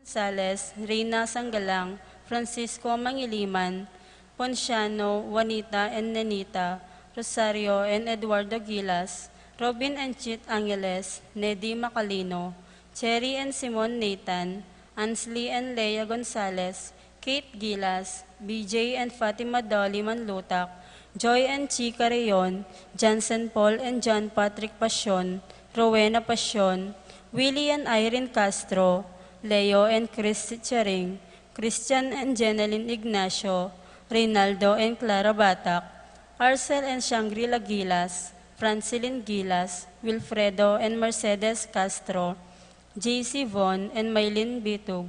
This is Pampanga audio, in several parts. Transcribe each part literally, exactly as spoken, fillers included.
Gonzales, Reyna Sanggalang, Francisco Mangiliman, Ponciano, Juanita and Nenita, Rosario and Eduardo Gilas, Robin and Chit Angeles, Nedi Macalino, Cherry and Simon Nathan, Ansley and Lea Gonzales, Kate Gilas, B J and Fatima Dolly Manlutak, Joy and Chica Rayon, Jansen Paul and John Patrick Pasion, Rowena Pasion, Willie and Irene Castro, Leo and Chris Sicharing, Christian and Jeneline Ignacio, Reynaldo and Clara Batak, Arcel and Shangri-La Gilas, Francilin Gilas, Wilfredo and Mercedes Castro, J C Von and Maylin Bitug,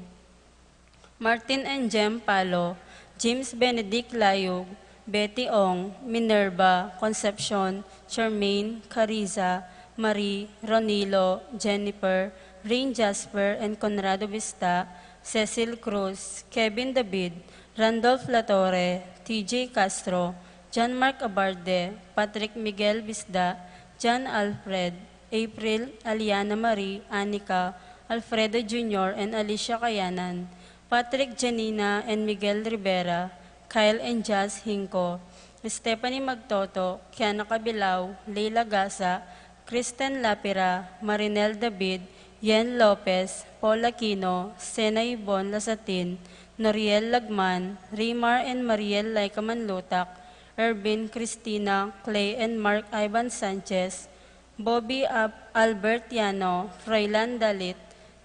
Martin and Jem Palo, James Benedict Layug, Betty Ong, Minerva, Concepcion, Charmaine, Cariza, Marie, Ronilo, Jennifer, Rain Jasper and Conrado Bisda, Cecil Cruz, Kevin David, Randolph Latorre, T J Castro, John Mark Abarde, Patrick Miguel Bisda, John Alfred, April, Aliana Marie, Anika, Alfredo Junior and Alicia Kayanan, Patrick, Janina and Miguel Rivera, Kyle and Jazz Hinco, Stephanie Magtoto, Kiana Cabilao, Leila Gasa, Kristen Lapira, Marinel David, Yen Lopez, Paul Aquino, Sena Yvonne Lasatin, Noriel Lagman, Rimar and Mariel Laika Manlutak, Ervin, Christina, Clay and Mark Ivan Sanchez, Bobby Ab-, Albert Yano, Froilan Dalit,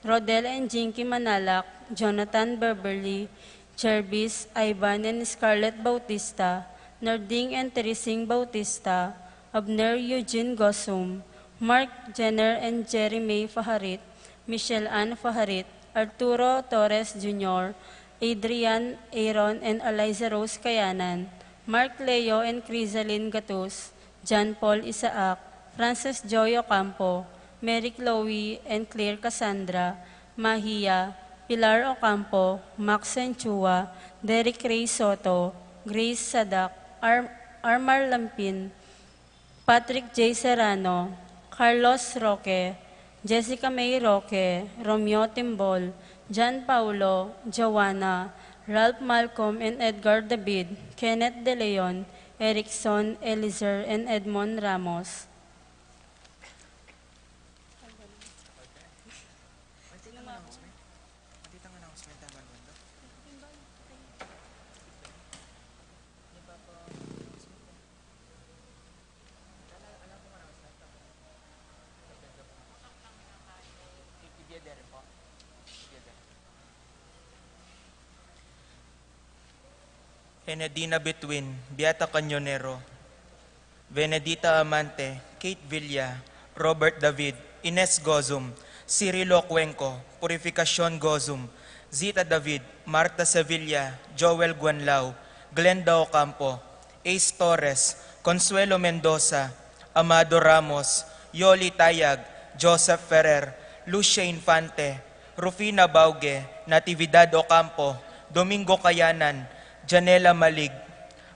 Rodel and Jinky Manalak, Jonathan Beverly, Jervis, Ivan and Scarlett Bautista, Narding and Teresing Bautista, Abner Eugene Gosum, Mark Jenner and Jerry May Faharit, Michelle Ann Faharit, Arturo Torres Junior, Adrian Aaron and Eliza Rose Kayanan, Mark Leo and Crisalin Gatus, John Paul Isaac, Francis Joy Ocampo, Mary Chloe and Claire Cassandra, Mahia, Pilar Ocampo, Max and Chua, Derek Ray Soto, Grace Sadak, Ar-, Armar Lampin, Patrick J Serrano, Carlos Roque, Jessica May Roque, Romeo Timbol, John Paulo, Joanna, Ralph Malcolm and Edgar David, Kenneth De Leon, Erickson, Elizer and Edmond Ramos. Enedina Between, Beata Cañonero, Venedita Amante, Kate Villa, Robert David, Ines Gozum, Cirilo Cuenco, Purificacion Gozum, Zita David, Marta Sevilla, Joel Guanlao, Glenda Ocampo, Ace Torres, Consuelo Mendoza, Amado Ramos, Yoli Tayag, Joseph Ferrer, Lucia Infante, Rufina Bauge, Natividad Ocampo, Domingo Kayanan, Janela Malig,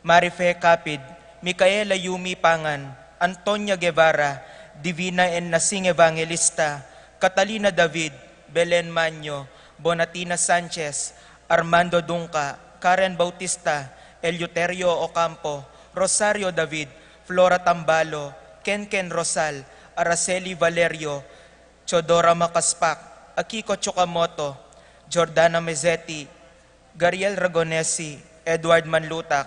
Marife Capid, Micaela Yumi Pangan, Antonia Guevara, Divina and Nasing Evangelista, Catalina David, Belen Maño, Bonatina Sanchez, Armando Dungca, Karen Bautista, Eleuterio Ocampo, Rosario David, Flora Tambalo, Kenken Rosal, Araceli Valerio, Teodora Macaspac, Akiko Tsukamoto, Jordana Mezzetti, Gariel Ragonesi, Edward Manlutac,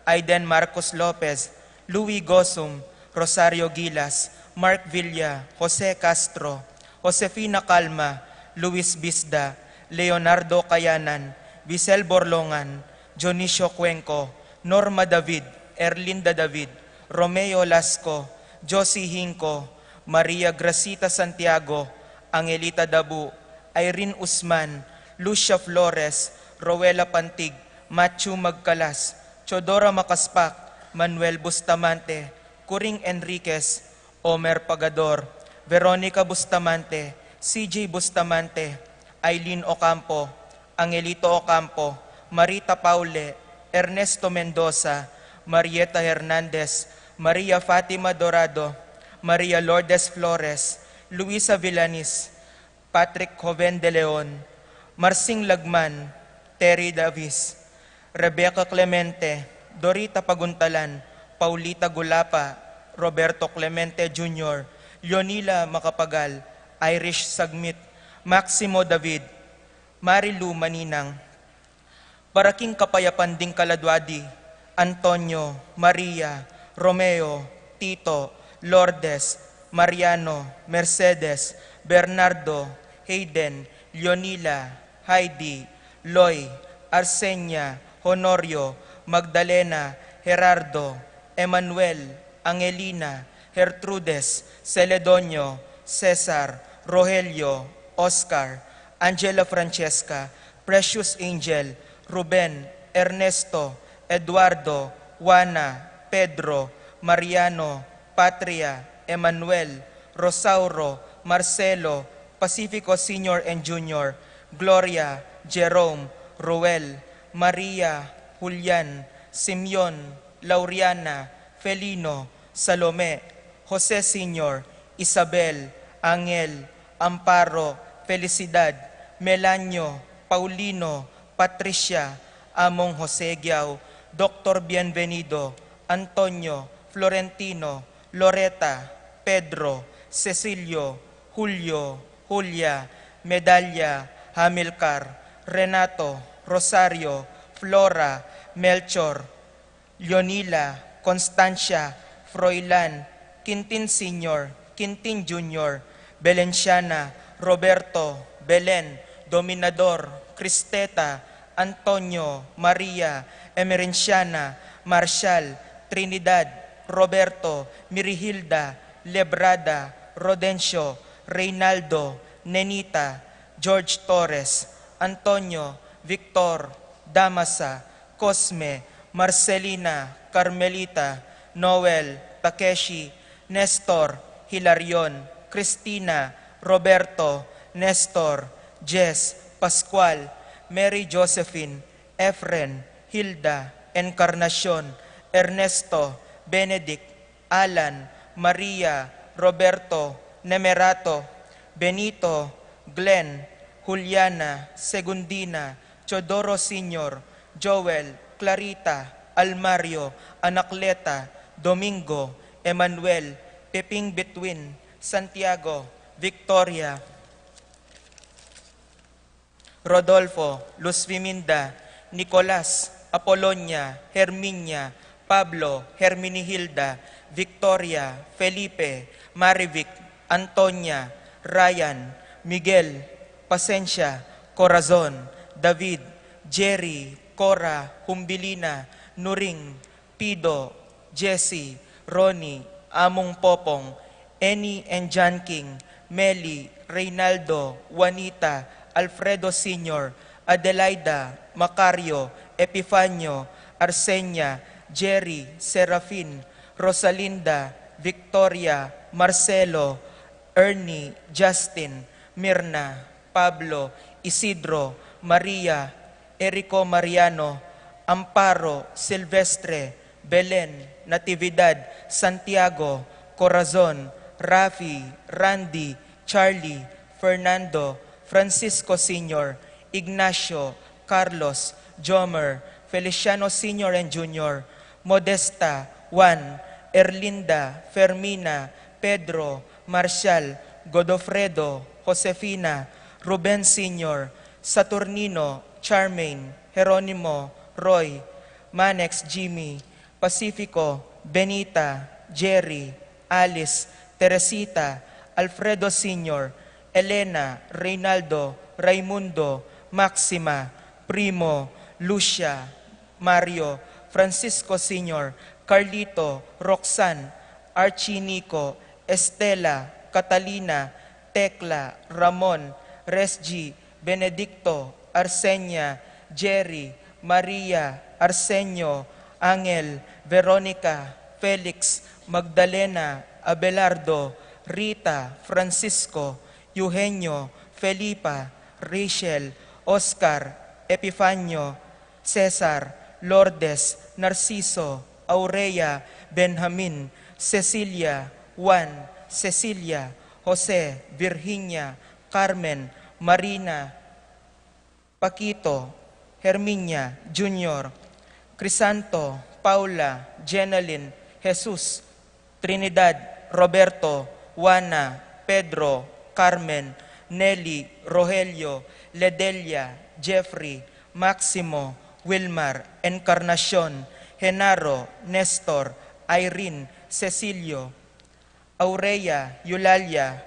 Aiden Marcos Lopez, Louis Gosum, Rosario Gilas, Mark Villa, Jose Castro, Josefina Calma, Luis Bisda, Leonardo Cayanan, Visel Borlongan, Dionisio Cuenco, Norma David, Erlinda David, Romeo Lasco, Josie Hinco, Maria Gracita Santiago, Angelita Dabu, Irene Usman, Lucia Flores, Rowela Pantig, Matthew Magcalas, Teodora Macaspac, Manuel Bustamante, Coring Enriquez, Omer Pagador, Veronica Bustamante, C J Bustamante, Aileen Ocampo, Angelito Ocampo, Marita Paule, Ernesto Mendoza, Marieta Hernandez, Maria Fatima Dorado, Maria Lourdes Flores, Luisa Villanis, Patrick Joven de Leon, Marsing Lagman, Terry Davis, Rebecca Clemente, Dorita Paguntalan, Paulita Gulapa, Roberto Clemente Junior, Leonila Macapagal, Irish Sagmit, Maximo David, Marilu Maninang. Para king kapayapan ding kaladwa di, Antonio, Maria, Romeo, Tito, Lourdes, Mariano, Mercedes, Bernardo, Hayden, Leonila, Heidi, Loy, Arsenia, Honorio, Magdalena, Gerardo, Emmanuel, Angelina, Gertrudes, Celedonio, Cesar, Rogelio, Oscar, Angela Francesca, Precious Angel, Ruben, Ernesto, Eduardo, Juana, Pedro, Mariano, Patria, Emmanuel, Rosauro, Marcelo, Pacifico Senior and Junior, Gloria, Jerome, Ruel, Maria, Julian, Simeon, Lauriana, Felino, Salome, Jose Senior, Isabel, Angel, Amparo, Felicidad, Melanio, Paulino, Patricia, Among Jose Giao, Doctor Bienvenido, Antonio, Florentino, Loreta, Pedro, Cecilio, Julio, Julia, Medalia, Hamilcar, Renato, Rosario, Flora, Melchor, Leonila, Constancia, Froilan, Quintin Senior, Quintin Junior, Belenciana, Roberto, Belen, Dominador, Cristeta, Antonio, Maria, Emerenciana, Marshall, Trinidad, Roberto, Mirihilda, Lebrada, Rodencio, Reynaldo, Nenita, George Torres, Antonio, Victor, Damasa, Cosme, Marcelina, Carmelita, Noel, Takeshi, Nestor, Hilarion, Cristina, Roberto, Nestor, Jess, Pascual, Mary Josephine, Efren, Hilda, Encarnacion, Ernesto, Benedict, Alan, Maria, Roberto, Nemerato, Benito, Glenn, Juliana, Segundina, Teodoro Senior, Joel, Clarita, Almario, Anacleta, Domingo, Emmanuel, Peping Between, Santiago, Victoria, Rodolfo, Luz Viminda, Nicolas, Apolonia, Herminia, Pablo, Herminihilda, Victoria, Felipe, Marivic, Antonia, Ryan, Miguel, Pasensia, Corazon, David, Jerry, Cora, Humbilina, Nuring, Pido, Jesse, Ronnie, Among Popong, Annie and John King, Meli, Reynaldo, Juanita, Alfredo Senior, Adelaida, Macario, Epifanio, Arsenia, Jerry, Serafin, Rosalinda, Victoria, Marcelo, Ernie, Justin, Mirna, Pablo, Isidro, Maria, Erico Mariano, Amparo, Silvestre, Belen, Natividad, Santiago, Corazon, Rafi, Randy, Charlie, Fernando, Francisco Senior, Ignacio, Carlos, Jomer, Feliciano Senior and Junior, Modesta, Juan, Erlinda, Fermina, Pedro, Marshall, Godofredo, Josefina, Ruben Senior, Saturnino, Charmaine, Jeronimo, Roy, Manex, Jimmy, Pacifico, Benita, Jerry, Alice, Teresita, Alfredo Senior, Elena, Reynaldo, Raimundo, Maxima, Primo, Lucia, Mario, Francisco Senior, Carlito, Roxanne, Archie, Nico, Estela, Catalina, Tecla, Ramon, Resgie, Benedicto, Arsenia, Jerry, Maria, Arsenio, Angel, Veronica, Felix, Magdalena, Abelardo, Rita, Francisco, Eugenio, Felipa, Rachel, Oscar, Epifanio, Cesar, Lourdes, Narciso, Aurea, Benjamin, Cecilia, Juan, Cecilia, Jose, Virginia, Carmen, Marina, Paquito, Herminia, Junior, Crisanto, Paula, Jenalyn, Jesus, Trinidad, Roberto, Juana, Pedro, Carmen, Nelly, Rogelio, Ledelia, Jeffrey, Maximo, Wilmar, Encarnacion, Genaro, Nestor, Irene, Cecilio, Aurea, Eulalia,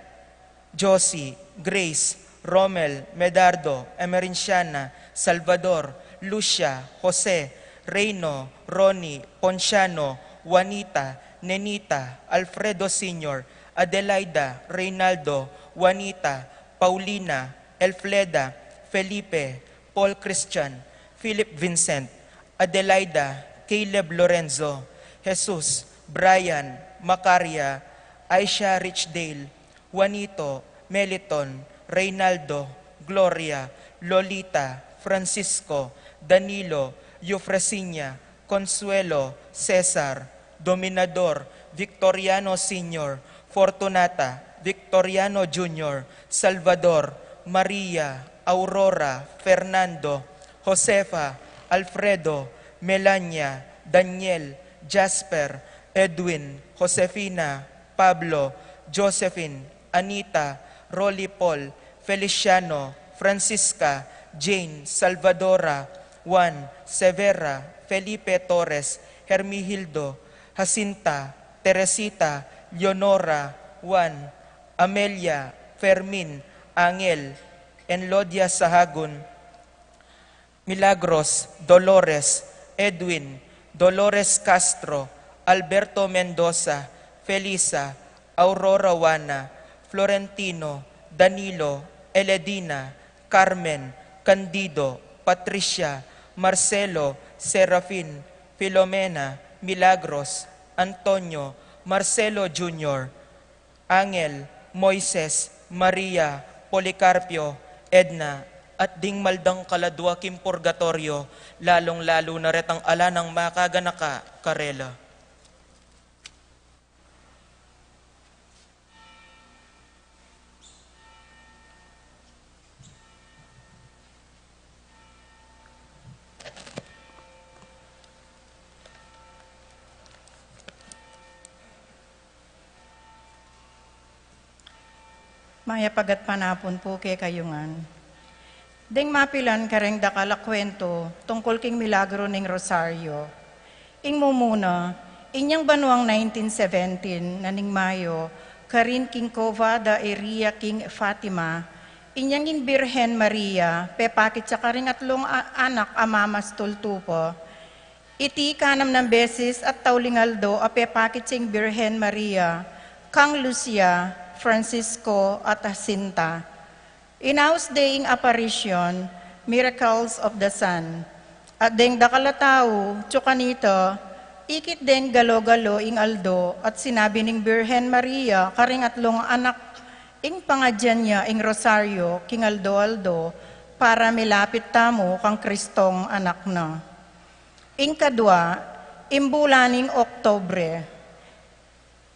Josie, Grace, Romel, Medardo, Emerinciana, Salvador, Lucia, Jose, Reino, Ronnie, Ponciano, Juanita, Nenita, Alfredo Senior, Adelaida, Reynaldo, Juanita, Paulina, Elfleda, Felipe, Paul Christian, Philip Vincent, Adelaida, Caleb Lorenzo, Jesus, Brian, Macaria, Aisha Richdale, Juanito, Meliton, Reynaldo, Gloria, Lolita, Francisco, Danilo, Eufresinia, Consuelo, Cesar, Dominador, Victoriano Senior, Fortunata, Victoriano Junior, Salvador, Maria, Aurora, Fernando, Josefa, Alfredo, Melania, Daniel, Jasper, Edwin, Josefina, Pablo, Josephine, Anita, Rolly Paul, Feliciano, Francisca, Jane, Salvadora, Juan, Severa, Felipe Torres, Hermihildo, Jacinta, Teresita, Leonora, Juan, Amelia, Fermin, Angel, Enlodia Sahagun, Milagros, Dolores, Edwin, Dolores Castro, Alberto Mendoza, Felisa, Aurora Juana, Florentino, Danilo, Eledina, Carmen, Candido, Patricia, Marcelo, Serafin, Filomena, Milagros, Antonio, Marcelo Junior, Angel, Moises, Maria, Policarpio, Edna, at ding mal dang kaladua king purgatoryo, lalung-lalu na retang ala nang makaganaka karela. Mayap a gatpanapun pu kekayu ngan. Deng mapilan kareng dakal a kuwentu tungkul king milagro ning Rosario. Ing mumuna, inyang banuang nineteen seventeen na ning Mayo, karin king Cova da Iria king Fatima, inyang ing Birhen Maria pepakit ya karing atlung a-, anak a mamastul tupa. Iti kanam nang beses at tauling aldo a pepakit ya ing Birhen Maria kang Lucia, Francisco, at Jacinta. Inaus de ing aparisyon, miracles of the sun. At deng dakal a tau, tsu kanita, ikit deng galo-galo ing aldo at sinabi ning Birhen Maria karing atlung anak ing pangadyan ya ing rosaryo king aldo-aldo para milapit tamu kang Kristong Anak na. Ing kadua, ing bulan ning Oktubre.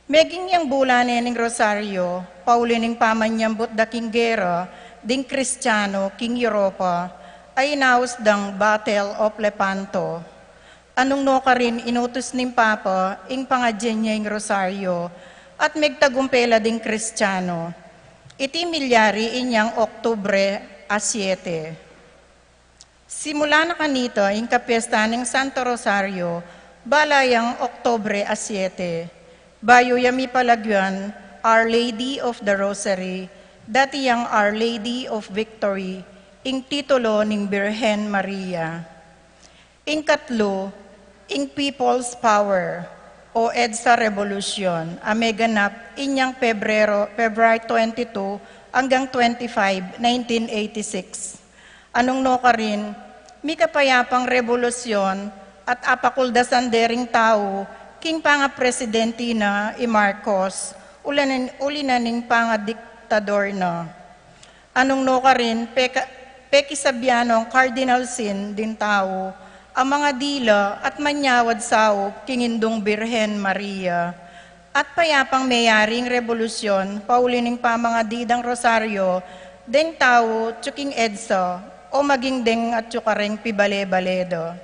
Meging yang bulan ne ning Rosaryo, pauli ning pamanyambut da king gera ding Kristiano king Europa, a inaus dang Battle of Lepanto. Anung no karin inutus ning Papa ing pangadyan ya ing Rosaryo at megtagumpe la ding Kristiano. Iti milyari inyang Oktubre a siete. Simula na kanita ing kapiesta ning Santo Rosario, bala yang Oktubre a siete. Bayu ya mipalaguan Our Lady of the Rosary, dati yang Our Lady of Victory, ing titulo ning Birhen Maria. Ing katlu, ing People's Power o EDSA Revolution a meganap inyang Pebrero, February twenty-two anggang twenty-five, nineteen eighty-six. Anung no karin, mikapayapang rebolusyon at apakuldasan de ring tau king pangapresidente na i Marcos, uli na, uli na ning pangadiktador na. Anung no karin, peka-, pekisabian nong Cardinal Sin ding tau a mangadila at manyawad saup king Indung Birhen Maria. At payapang meyari ing rebolusyon, pauli ning pamangadi dang rosaryo deng tau tsu king EDSA o maging deng atyu kareng pibale-bale da.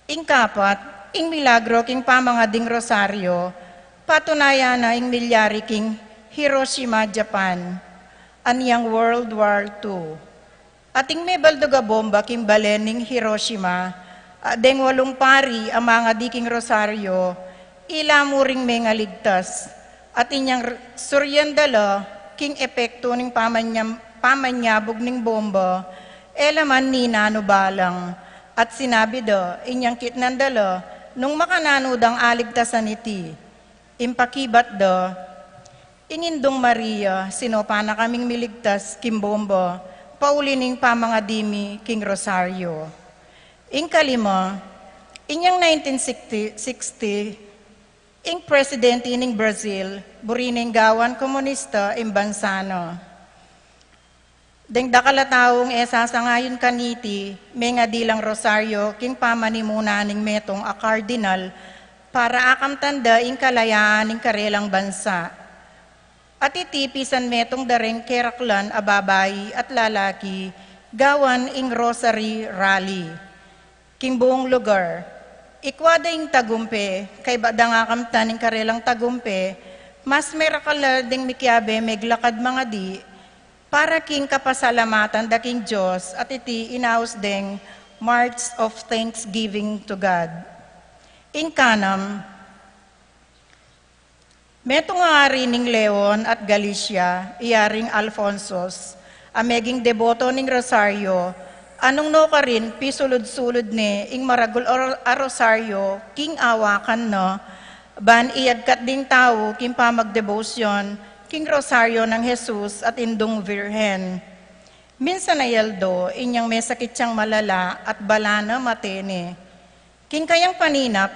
Ing kapat, ing milagro king pamangading rosaryo, patunayan na ing milyari king Hiroshima, Japan, anyang World War Two. Ating mebaldug a bomba king balen ning Hiroshima, a deng walung pari a mangadi king rosaryo, ila mu ring mengaligtas. At inyang r-, suryan da la king epektu ning pamanyam-, pamanyabug ning bomba, e la man ninanu balang. At sinabi da, inyang kitnan da la, nung makananu dang aligtasan iti. Ing pakibat da, ing Indung Maria, sinopan na kaming miligtas king bomba, pauli ning pamangadi mi king rosaryo. Ing kalima, inyang nineteen sixty, ing presidente ning Brazil, buri neng gawan komunista ing bansa na. Deng dakal a taung e sasangayun kaniti, mengadi lang rosaryo king pamanimuna ning metung a kardinal para akamtan da ing kalayaan ning karelang bansa. At iti pisan metung da reng keraklan a babai at lalaki, gawan ing Rosary Rally king buung lugar. Ikwa da ing tagumpe, kaybat dang akamtan ing karelang tagumpe, mas merakal la deng mikiabe meglakad mangadi, para king kapasalamatan da king Dios, at iti inaus deng March of Thanksgiving to God. Ing kanam, metung a ari ning Leon at Galicia, i Aring Alfonsos, a meging deboto ning rosaryo, a nung nukarin pisulud-sulud ne ing maragul a ro-, a rosaryo king awakan na, ban iagkat ding tau king pamagdebosyon king rosaryo nang Jesus at Indung Virgen. Minsan a aldo, inyang mesakit yang malala at bala na mate ne. King kayang paninap,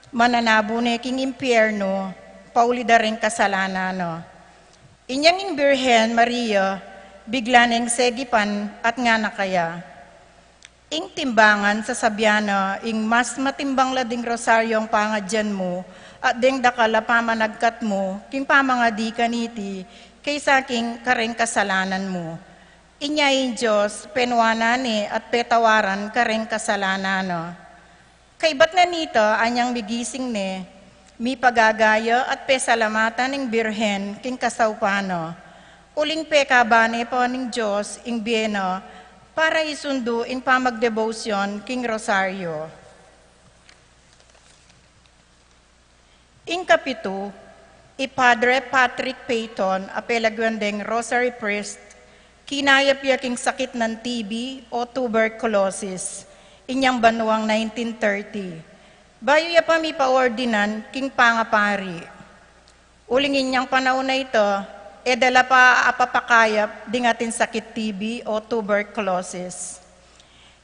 mananabu ne king impyernu, pauli da reng kasalanan na. Inyang ing Birhen Maria, bigla neng segipan at ngana kaya, ing timbangan sasabian na ing mas matimbang la ding rosaryong pangadyan mu at deng dakal a pamanagkat mu king pamangadi kaniti kaysa king kareng kasalanan mu. Inya ing Dios, penuanan ne at petawaran kareng kasalanan na. Kaybat na nita, anyang migising ne, mipagagaya at pesalamatan ing Birhen king kasaupan na. Uling pekaba ne pa ning Dios ing bie na para isundu ing pamagdebosyon king rosaryo. Ing kapitu, i Padre Patrick Peyton, a pelagwan deng Rosary Priest, kinayap ya king sakit nang T B o tuberculosis, inyang banuang nineteen thirty. Bayu ya pa mipaordinan king pangapari. Uling inyang panaun a ita, e da la pa apapakayap ding atin sakit T B o tuberculosis.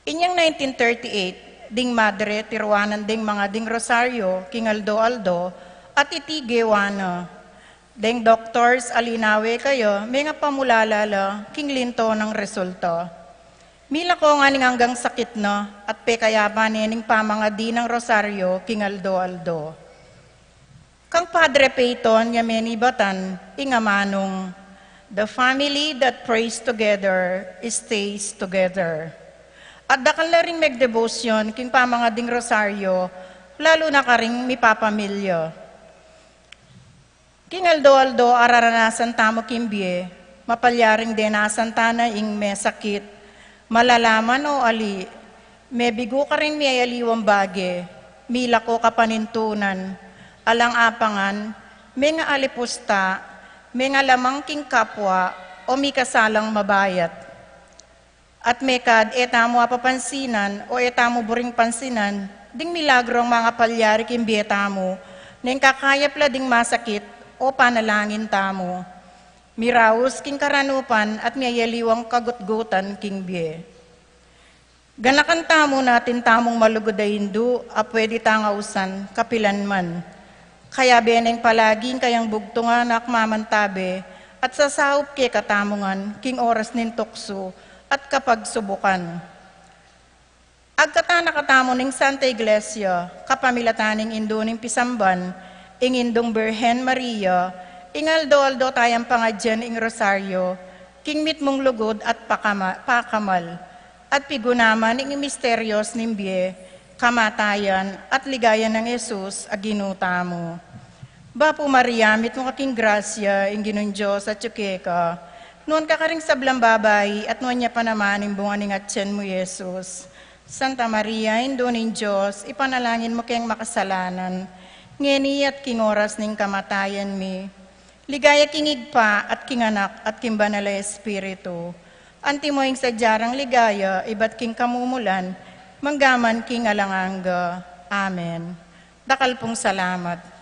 Inyang nineteen thirty-eight, ding madre tiruanan ding mangading rosaryo king aldo-aldo at iti gewa na. Deng doctors a linawe kaya, mengapamulala la king linto nang resulta. Milako ngana ning anggang sakit na at pekayapan ne ning pamangadi nang rosaryo king aldo-aldo. Kang Padre Peyton ya menibatan ing amanung, "The family that prays together stays together." At dakal la ring megdebosyon king pamangading rosaryo, lalu na karing mipapamilya. King aldo-aldo a raranasan tamu king bie, mapalyaring denasan tana ing mesakit, malala man o ali, mebigu karing miyayaliwang bage, milako kapanintunan, alang apangan, mengalipusta, mengalamang king kapwa, o mikasalang mabayat. At mekad e tamu apapansinan o e tamu buring pansinan ding milagrong mangapalyari king bie tamu, neng kakayap la ding masakit o panalangin tamu. Miraus king karanupan at miyayaliwang kagutgutan king bie. Ganakan tamu na atin tamung malugud a indu a pwede tang ausan kapilan man. Kayabe neng palagi ing kayang bugtungan a akmamantabe at sasaup kekatamu ngan king oras ning tuksu at kapagsubukan. Agkatan na katamu ning Santa Iglesia, kapamilatan ning Indu ning Pisamban, ing Indung Birhen Maria, ing aldo-aldo tayang pangadyan ing Rosaryo, king mitmung lugud at pakama-, pakamal. At pigunaman ing misterios ning bie, kamatayan, at ligaya nang Jesus a Ginu tamu. Bapu Maria, mitmu ka king grasya, ing Ginung Dios atyu keka. Nuan ka karing sablang babai, at nuan ya pa naman ing bunga ning atyan mu, Jesus. Santa Maria, Indu ning Dios, ipanalangin mu keng makasalanan, ngeni at king oras ning kamatayan mi. Ligaya king Ibpa, at king Anak, at king Banal a Espiritu. Antimo ing sadya rang ligaya, ibat king kamumulan, manggaman king alang angga. Amen. Dakal pung salamat.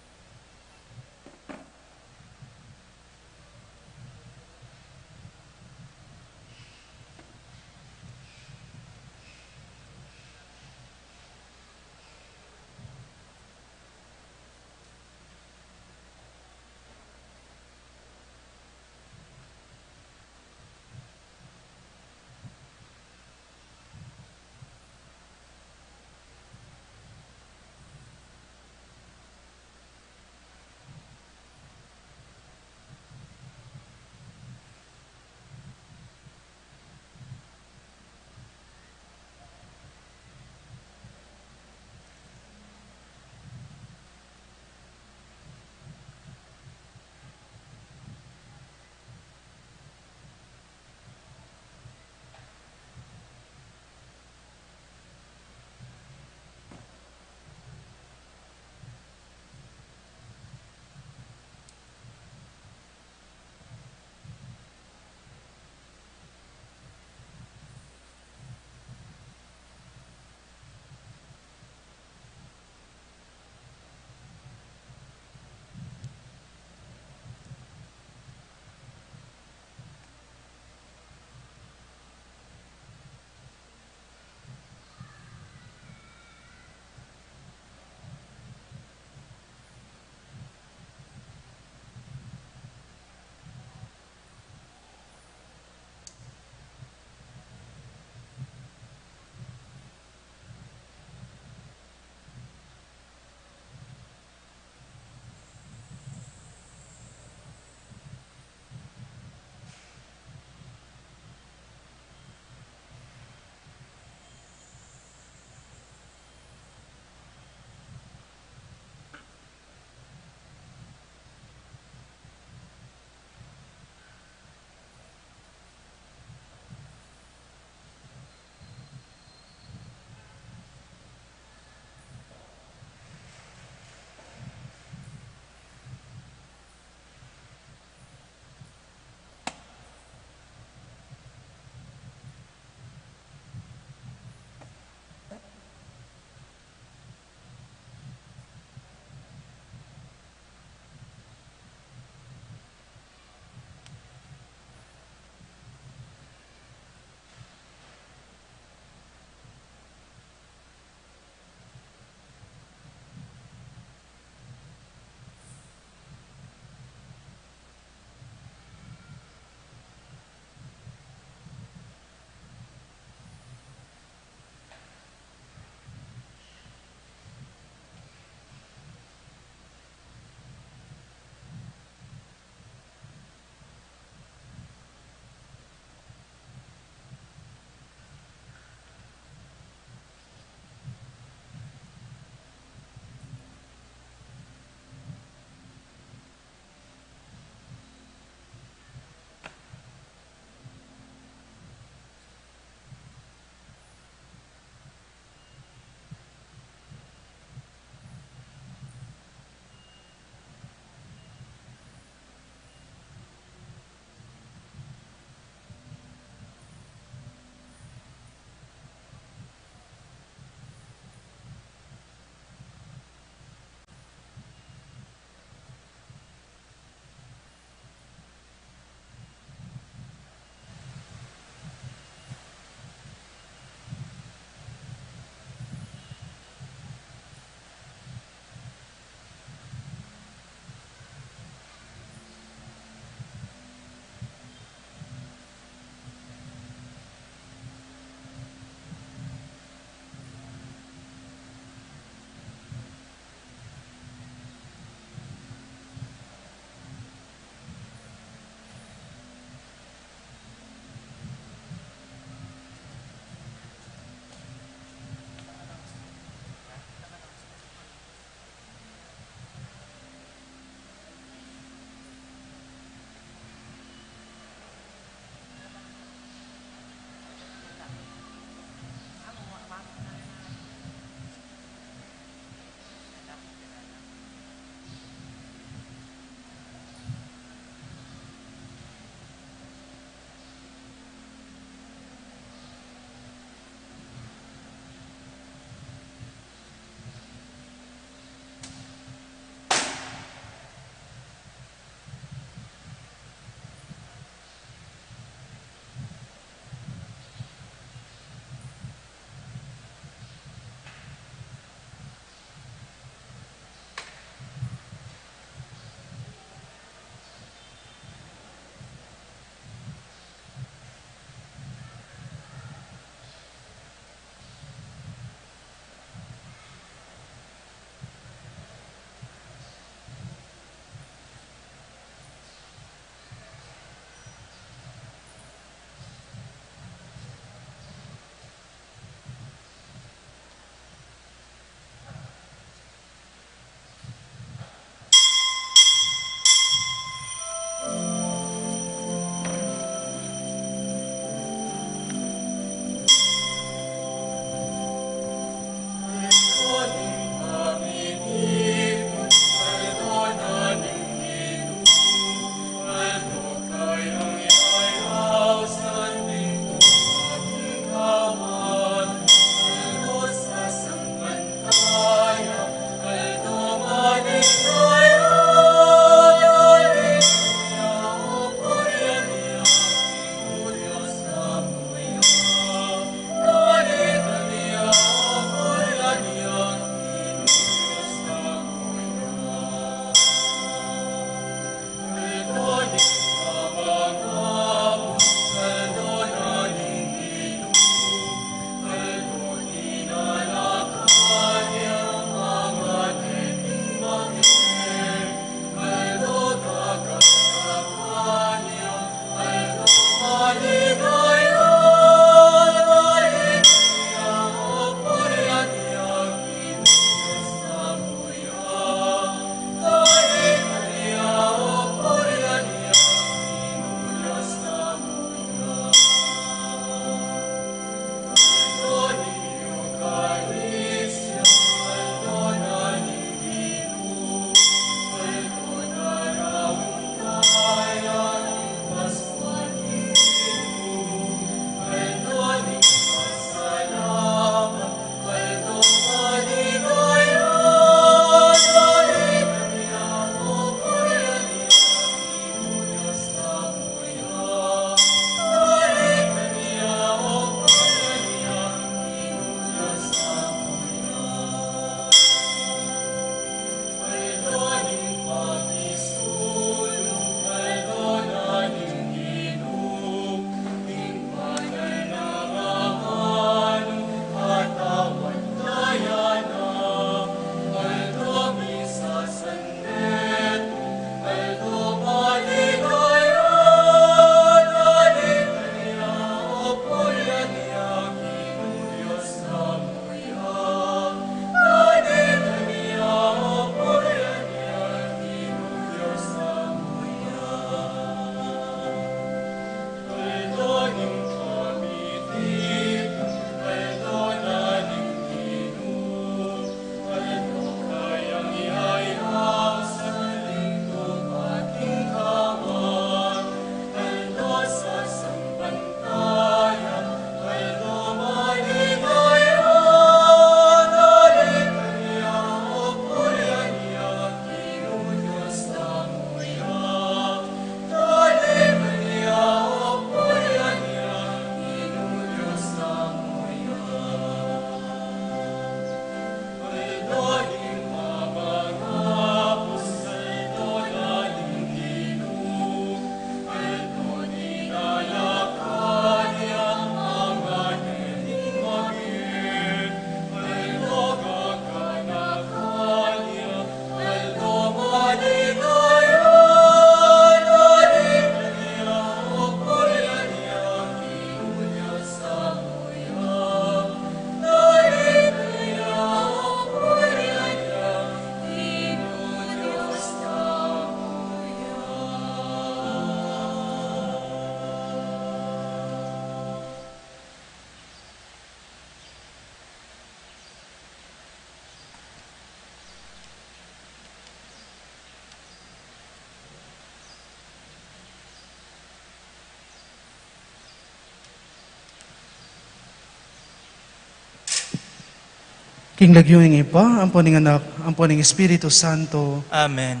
King lagyu ning Ibpa, ampo ning Anak, ampo ning Espiritu Santo. Amen.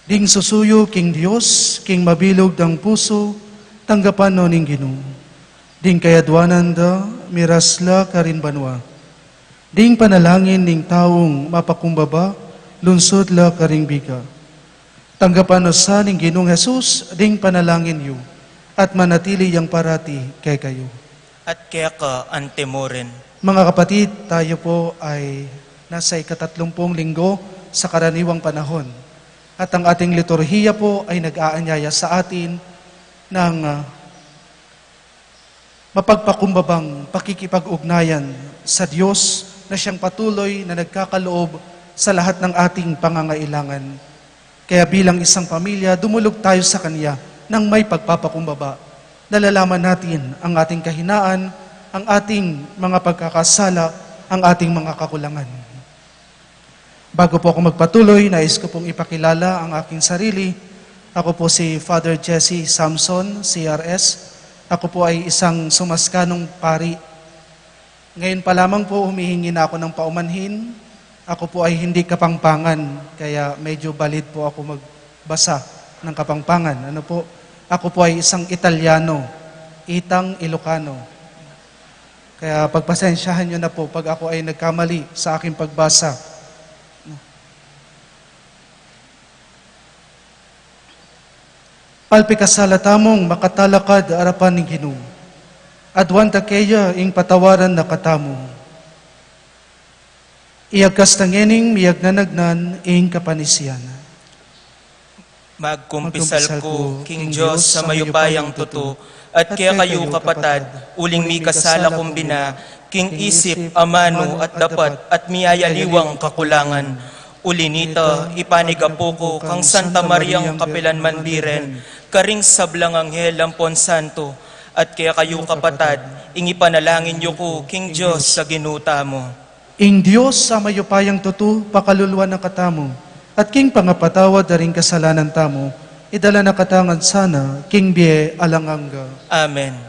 Ding susuyu king Dios, king mabilug dang pusu, tanggapan no ning Ginu. Ding kayadwanan da, miras la karin banua. Ding panalangin ning taung mapakumbaba, lunsud la karing biga. Tanggapan no sa ning Ginung Jesus ding panalangin yu, at manatili yang parati kekayu. At keka antimurin. Mga kapatid, tayo po ay nasa ikatatlumpung linggo sa karaniwang panahon. At ang ating liturhiya po ay nag-aanyaya sa atin ng, ah, mapagpakumbabang pakikipag-ugnayan sa Diyos na siyang patuloy na nagkakaloob sa lahat ng ating pangangailangan. Kaya bilang isang pamilya, dumulog tayo sa Kanya nang may pagpapakumbaba. Nalalaman natin ang ating kahinaan, ang ating mga pagkakasala, ang ating mga kakulangan. Bago po ako magpatuloy, nais ko pong ipakilala ang aking sarili. Ako po si Father Jesse Samson, C R S. Ako po ay isang sumaskanong pari. Ngayon pa lamang po, humihingi na ako ng paumanhin. Ako po ay hindi Kapampangan, kaya medyo balid po ako magbasa ng Kapampangan. Ano po? Ako po ay isang Italyano, Itang Ilocano. Kaya pagpasensyahan niyo na po pag ako ay nagkamali sa aking pagbasa. Palpikasala tamung makatalakad arapan ning Ginu. Aduan ta keya ing patawaran na katamu. Iyagkas ta ngening miyagnanagnan ing kapanisian. Magkumpisal ku king Dios a mayupayang tutu, at kekayu kapatad, uling mikasala kung bina, king isip, amanu, at dapat, at miyayaliwang kakulangan. Uli nita, ipanigapu ku kang Santa Mariang kapilan man biren, karing sablang anghel ampon santo, at kekayu kapatad, ing ipanalangin yu ku king Dios a Ginu tamu. Ing Dios a mayupayang tutu, pakaluluan na katamu, at king pangapatawad da ring kasalanan tamu, idala na katamu ngan sana king bie alang angga. Amen.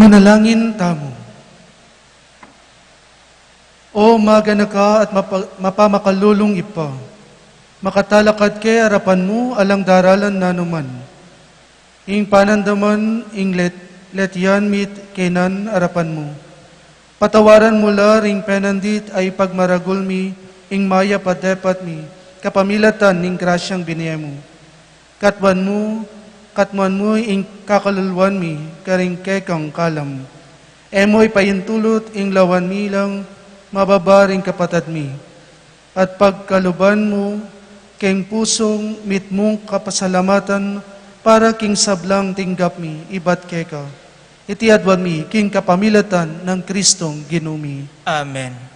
Manalangin tamu. O maganaka at mapa-, mapamakalulung Ibpa, makatalakad ke arapan mu alang daralan na naman. Ing panandaman, ing let-, letian mit kenan arapan mu. Patawaran mu la ring penandit a ipagmaragul mi, ing mayap a depat mi, kapamilatan ning grasyang binie mu. Katmuan mu, katmuan mu ing kakaluluan mi, karing kekang kalam. E mu ipaintulut ing lawan mi lang mababa ring kapatad mi. At pagkaluban mu, keng pusung mitmung kapasalamatan para king sablang tinggap mi, ibat keka. Iti aduan mi, king kapamilatan nang Kristong Ginu mi. Amen.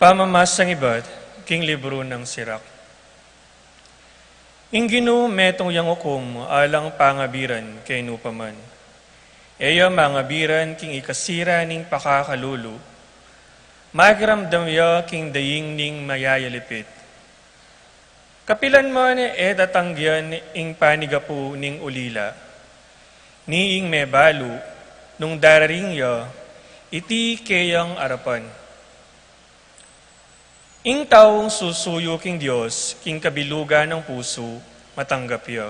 Pamamasang ibat king libru nang Sirak. Ing Ginu metung yang ukum alang pangabiran kenu pa man. E ya mangabiran king ikasira ning pakakalulu. Makiramdam ya king daing ning mayayalipit. Kapilan man e tatanggian ing panigapu ning ulila. Ni ing mebalu, nung dararing ya, iti keyang arapan. Ing taung susuyu king Dios, king kabilugan nang pusu, matanggap ya.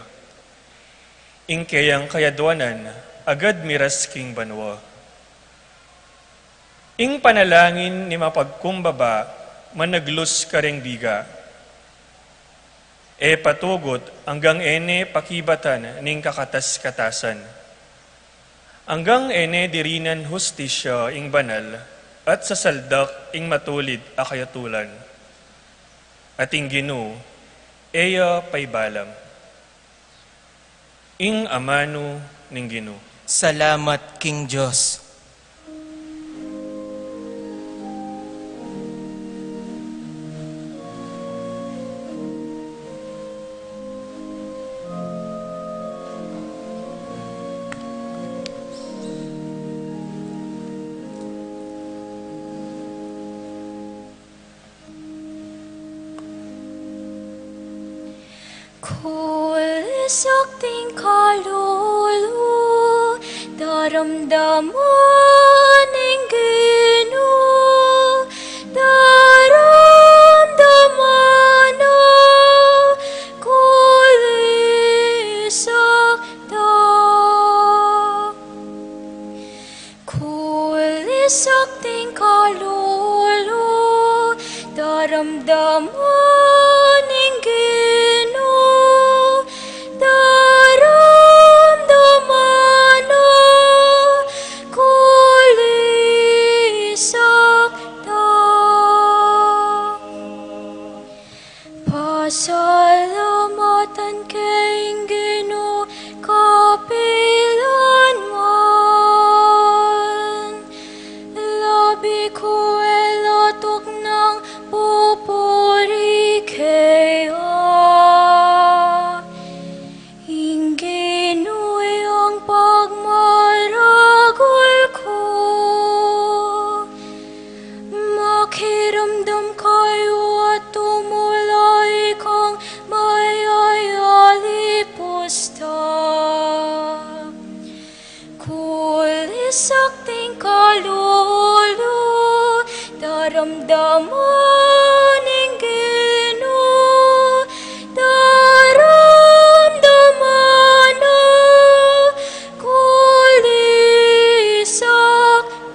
Ing keyang kayaduanan, agad miras king banua. Ing panalangin ning mapagkumbaba, managlus karing biga. E patugut anggang e ne pakibatan ning kakatas-katasan. Anggang e ne dirinan hustisya ing banal, at sasaldak ing matulid a kayutulan. At ing Ginu, e ya paibalam. Ing amanu ning Ginu. Salamat king Dios. Kulisak ding kalulu, daramdaman ing Ginu, daramdaman na, kulisak da. Kulisak ding kalulu, daramdaman ing Ginu, daramdaman na, kulisak da. Pasalamatan ke ing Ginu, kapilan man. Labi ku e latuk nang pupuri keya. Ing Ginu yang pagmaragul ku. Makiramdam kayu at tumulay kang mayayalipusta. Kulisak ding kalulu, daramdaman ing Ginu, daramdaman na, kulisak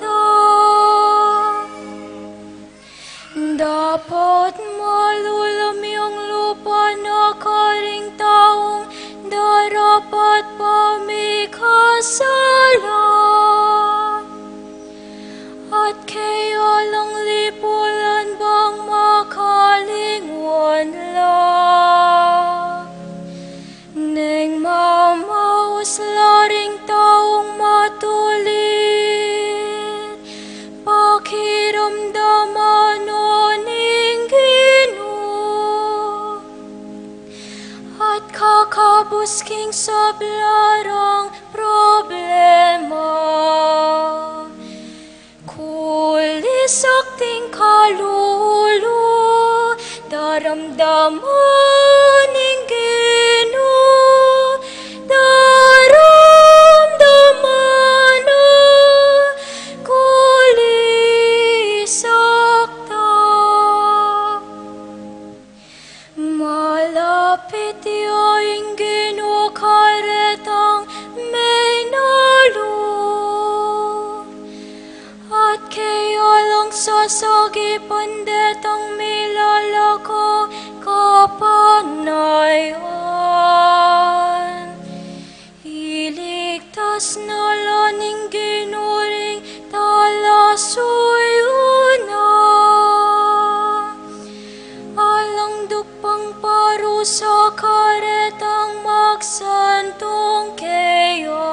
da. Dapat malulam yang lupa na karing taung darapat pamikasala. At keya lang lipulan bang king sabla rang problema. Kulisak ding kalulu, daramdaman ing Ginu, daramdaman na, kulisak da. Malapit ya ing Ginu karetang menalo, at keya lang sasagipan detang milalako kapanayan. Iligtas na la ning Ginu ring talasuyu na. Alang duk pang parusa karetang magsantung keya.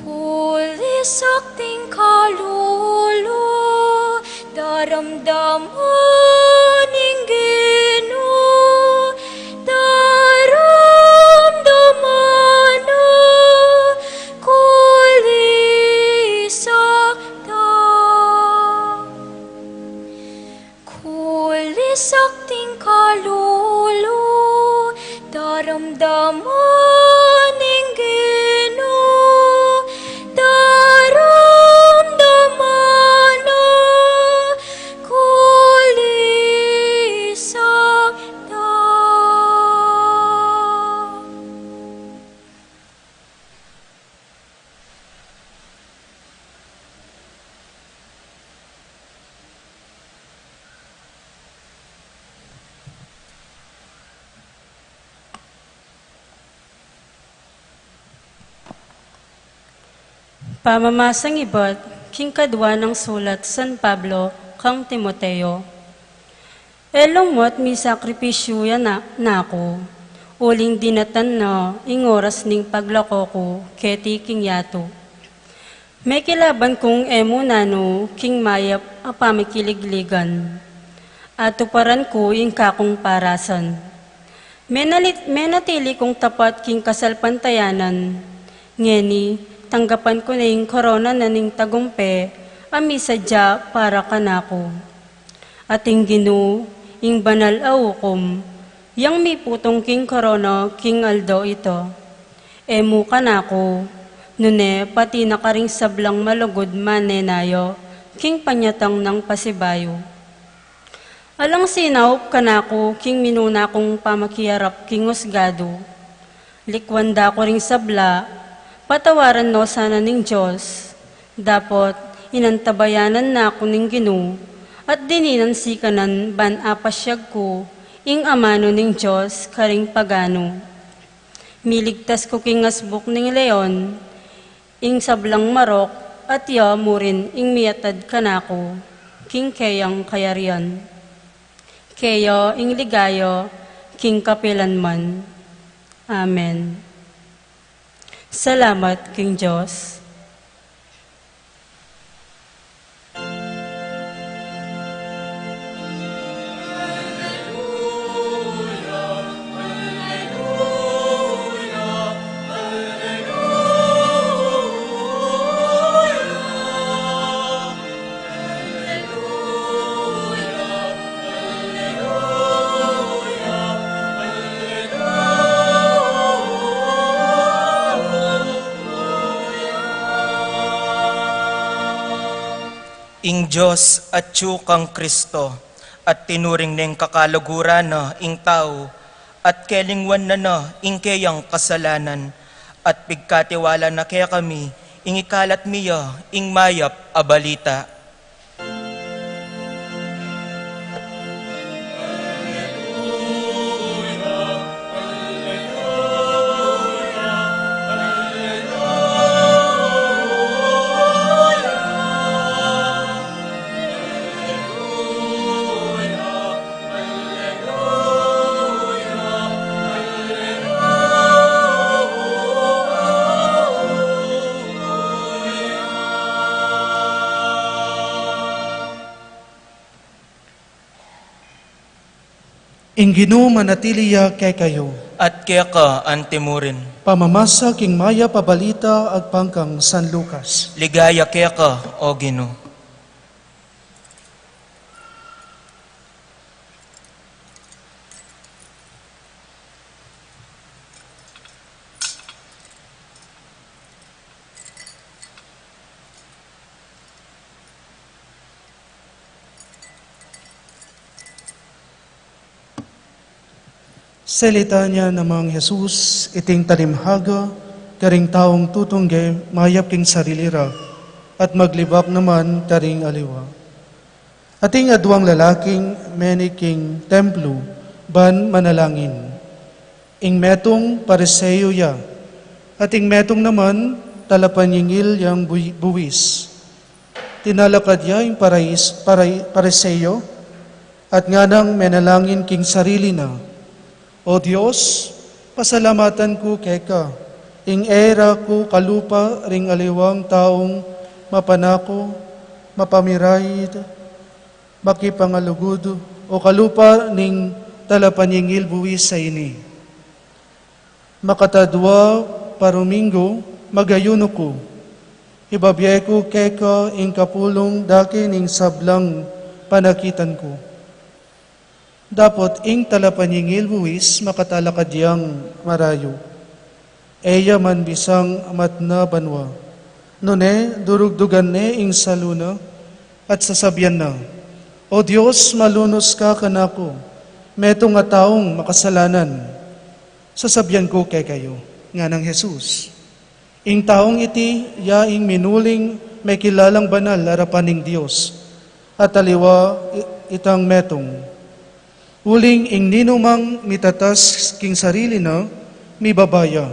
Kulisak ding kalulu, daramdaman ing Ginu, daramdaman na, kulisak da. Kulisak ding kalulu, daramdaman ing Ginu, daramdaman na, kulisak da. Pamamasang ibat king kadua nang sulat San Pablo kang Timoteo. E lumuat misakripisyu ya na, naku, uling dinatan na ing oras ning paglako ku keti king yatu. Mekilaban kung e mu nanu king mayap a pamikiligligan. Atuparan ku ing kakung parasan. Menali-, menatili kung tapat king kasalpantayanan. Ngeni, tanggapan ku ne ing korona na ning tagumpe a misadya para kanaku. At ing Ginu, ing banal a ukum, yang miputung king korona king aldo ita. E mu kanaku, nune pati na karing sablang malugud manenaya king panyatang nang pasibayu. Alang sinaup kanaku king minuna kung pamakiarap king usgadu. Likwan da ku ring sabla, patawaran no sana ning Dios. Dapot inantabayanan na ku ning Ginu, at dininan sikanan ban apasyag ku ing amanu ning Dios karing paganu. Miligtas ku king asbuk ning leon, ing sablang marok, at ya murin ing miatad kanaku king keyang kayarian. Keya ing ligaya king kapilanman. Amen. Salamat king Dios. Ing Dios atyu kang Kristo, at tinuring neng kakaluguran na ing tau, at kelingwan na na ing keyang kasalanan, at pigkatiwala na kekami ing ikalat mi ya ing mayap a balita. Ing Ginu manatili ya kekayu. At keka antimurin. Pamamasa king mayap a balita agpang kang San Lucas. Ligaya keka, O Ginu. Salitan ya namang Jesus iting talimhaga karing taung tutungge mayap king sarili ra at maglibak naman karing aliwa. Ating aduang lalaking menig king templo ban manalangin. Ing metung Pariseo ya, at ing metung naman talapanyingil yang bui-, buwis. Tinalakad ya ing parais-, parai-, Pariseo, at nganang menalangin king sarili na, "O Dios, pasalamatan ku keka, ing e ra ku kalupa ring aliwang taung mapanaku, mapamiraid, makipangalugud, o kalupa ning talapanyingil buwis a ini. Makatadwa pa ruminggu, mag-ayunu ku. Ibabie ku keka ing kapulung dake ning sablang panakitan ku." Dapot ing talapanyingil buwis makatalakad yang marayu. E ya man bisang matna banua. Nune, durugdugan ne ing salu na at sasabian na, "O Dios, malunus ka kanaku, metung a taung makasalanan." "Sasabian ku kekayu," nganang Jesus, "ing taung iti ya ing minuling mekilalang banal arapan ning Dios, at aliwa i-, itang metung. Uling ing ninumang mitatas king sarili na, mibaba ya,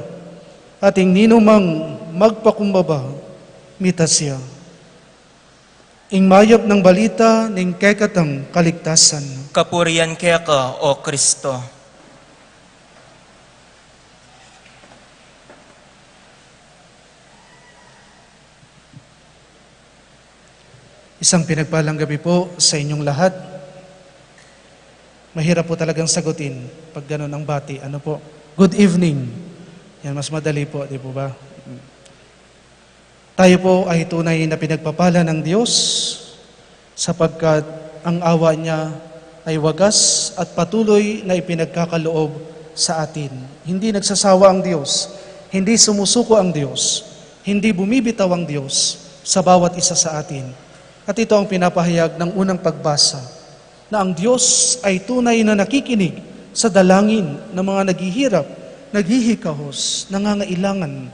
at ing ninumang magpakumbaba, mitas ya." Ing mayap nang balita ning kekatang kaligtasan. Kapurian keka, O Kristo. Isang pinagpalang gabi po sa inyong lahat. Mahirap po talagang sagutin pag ganun ang bati. Ano po? "Good evening." Yan, mas madali po, di po ba? Tayo po ay tunay na pinagpapala ng Diyos, sapagkat ang awa niya ay wagas at patuloy na ipinagkakaloob sa atin. Hindi nagsasawa ang Diyos, hindi sumusuko ang Diyos, hindi bumibitaw ang Diyos sa bawat isa sa atin. At ito ang pinapahayag ng unang pagbasa, na ang Diyos ay tunay na nakikinig sa dalangin ng mga naghihirap, naghihikahos, nangangailangan,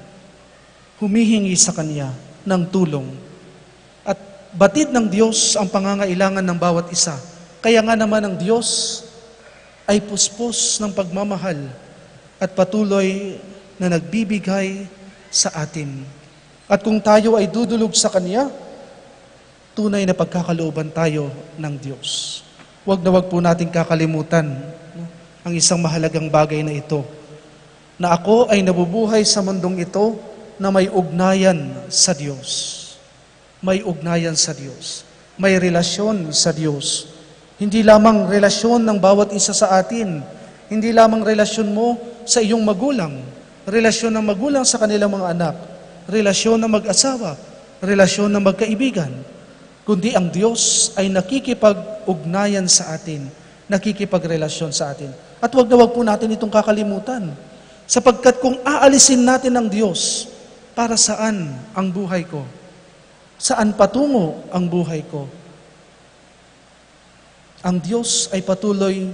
humihingi sa Kanya ng tulong. At batid ng Diyos ang pangangailangan ng bawat isa. Kaya nga naman ang Diyos ay puspos ng pagmamahal at patuloy na nagbibigay sa atin. At kung tayo ay dudulog sa Kanya, tunay na pagkakalooban tayo ng Diyos. Huwag na huwag po nating kakalimutan, no, ang isang mahalagang bagay na ito, na ako ay nabubuhay sa mundong ito na may ugnayan sa Diyos. May ugnayan sa Diyos. May relasyon sa Diyos. Hindi lamang relasyon ng bawat isa sa atin. Hindi lamang relasyon mo sa iyong magulang, relasyon ng magulang sa kanilang mga anak, relasyon ng mag-asawa, relasyon ng magkaibigan, kundi ang Diyos ay nakikipag-ugnayan sa atin, nakikipagrelasyon sa atin. At wag na wag po natin itong kakalimutan. Sapagkat kung aalisin natin ang Diyos, para saan ang buhay ko? Saan patungo ang buhay ko? Ang Diyos ay patuloy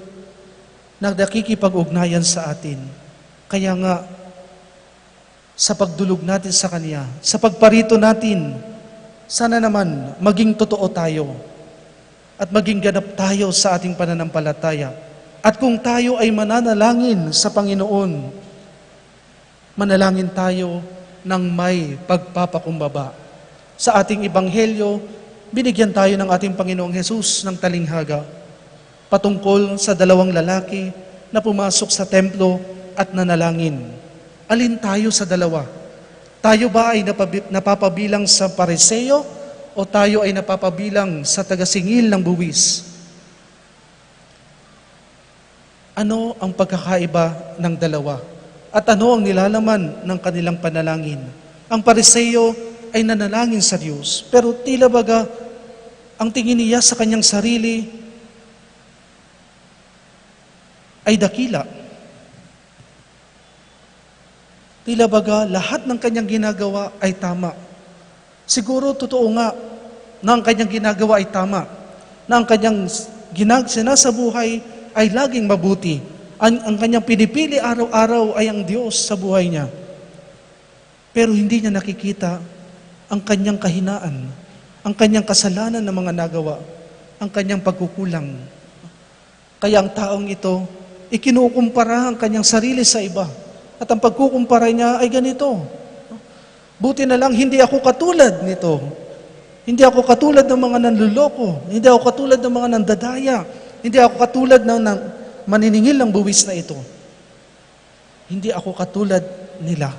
na nakikipag-ugnayan sa atin. Kaya nga, sa pagdulog natin sa Kanya, sa pagparito natin, sana naman maging totoo tayo at maging ganap tayo sa ating pananampalataya. At kung tayo ay mananalangin sa Panginoon, manalangin tayo ng may pagpapakumbaba. Sa ating ebanghelyo, binigyan tayo ng ating Panginoong Hesus ng talinghaga patungkol sa dalawang lalaki na pumasok sa templo at nanalangin. Alin tayo sa dalawa? Tayo ba ay napabi-, napapabilang sa Pariseo o tayo ay napapabilang sa tagasingil ng buwis? Ano ang pagkakaiba ng dalawa? At ano ang nilalaman ng kanilang panalangin? Ang Pariseo ay nanalangin sa Diyos, pero tila baga ang tingin niya sa kanyang sarili ay dakila. Tila baga lahat ng kanyang ginagawa ay tama. Siguro totoo nga na ang kanyang ginagawa ay tama, na ang kanyang s-, ginag-, sinasabuhay ay laging mabuti. Ang, ang kanyang pinipili araw-araw ay ang Diyos sa buhay niya. Pero hindi niya nakikita ang kanyang kahinaan, ang kanyang kasalanan na mga nagawa, ang kanyang pagkukulang. Kaya ang taong ito, ikinukumpara ang kanyang sarili sa iba. At ang pagkukumpara niya ay ganito: "Buti na lang hindi ako katulad nito. Hindi ako katulad ng mga nanloloko. Hindi ako katulad ng mga nandadaya. Hindi ako katulad ng, ng maniningil ng buwis na ito. Hindi ako katulad nila."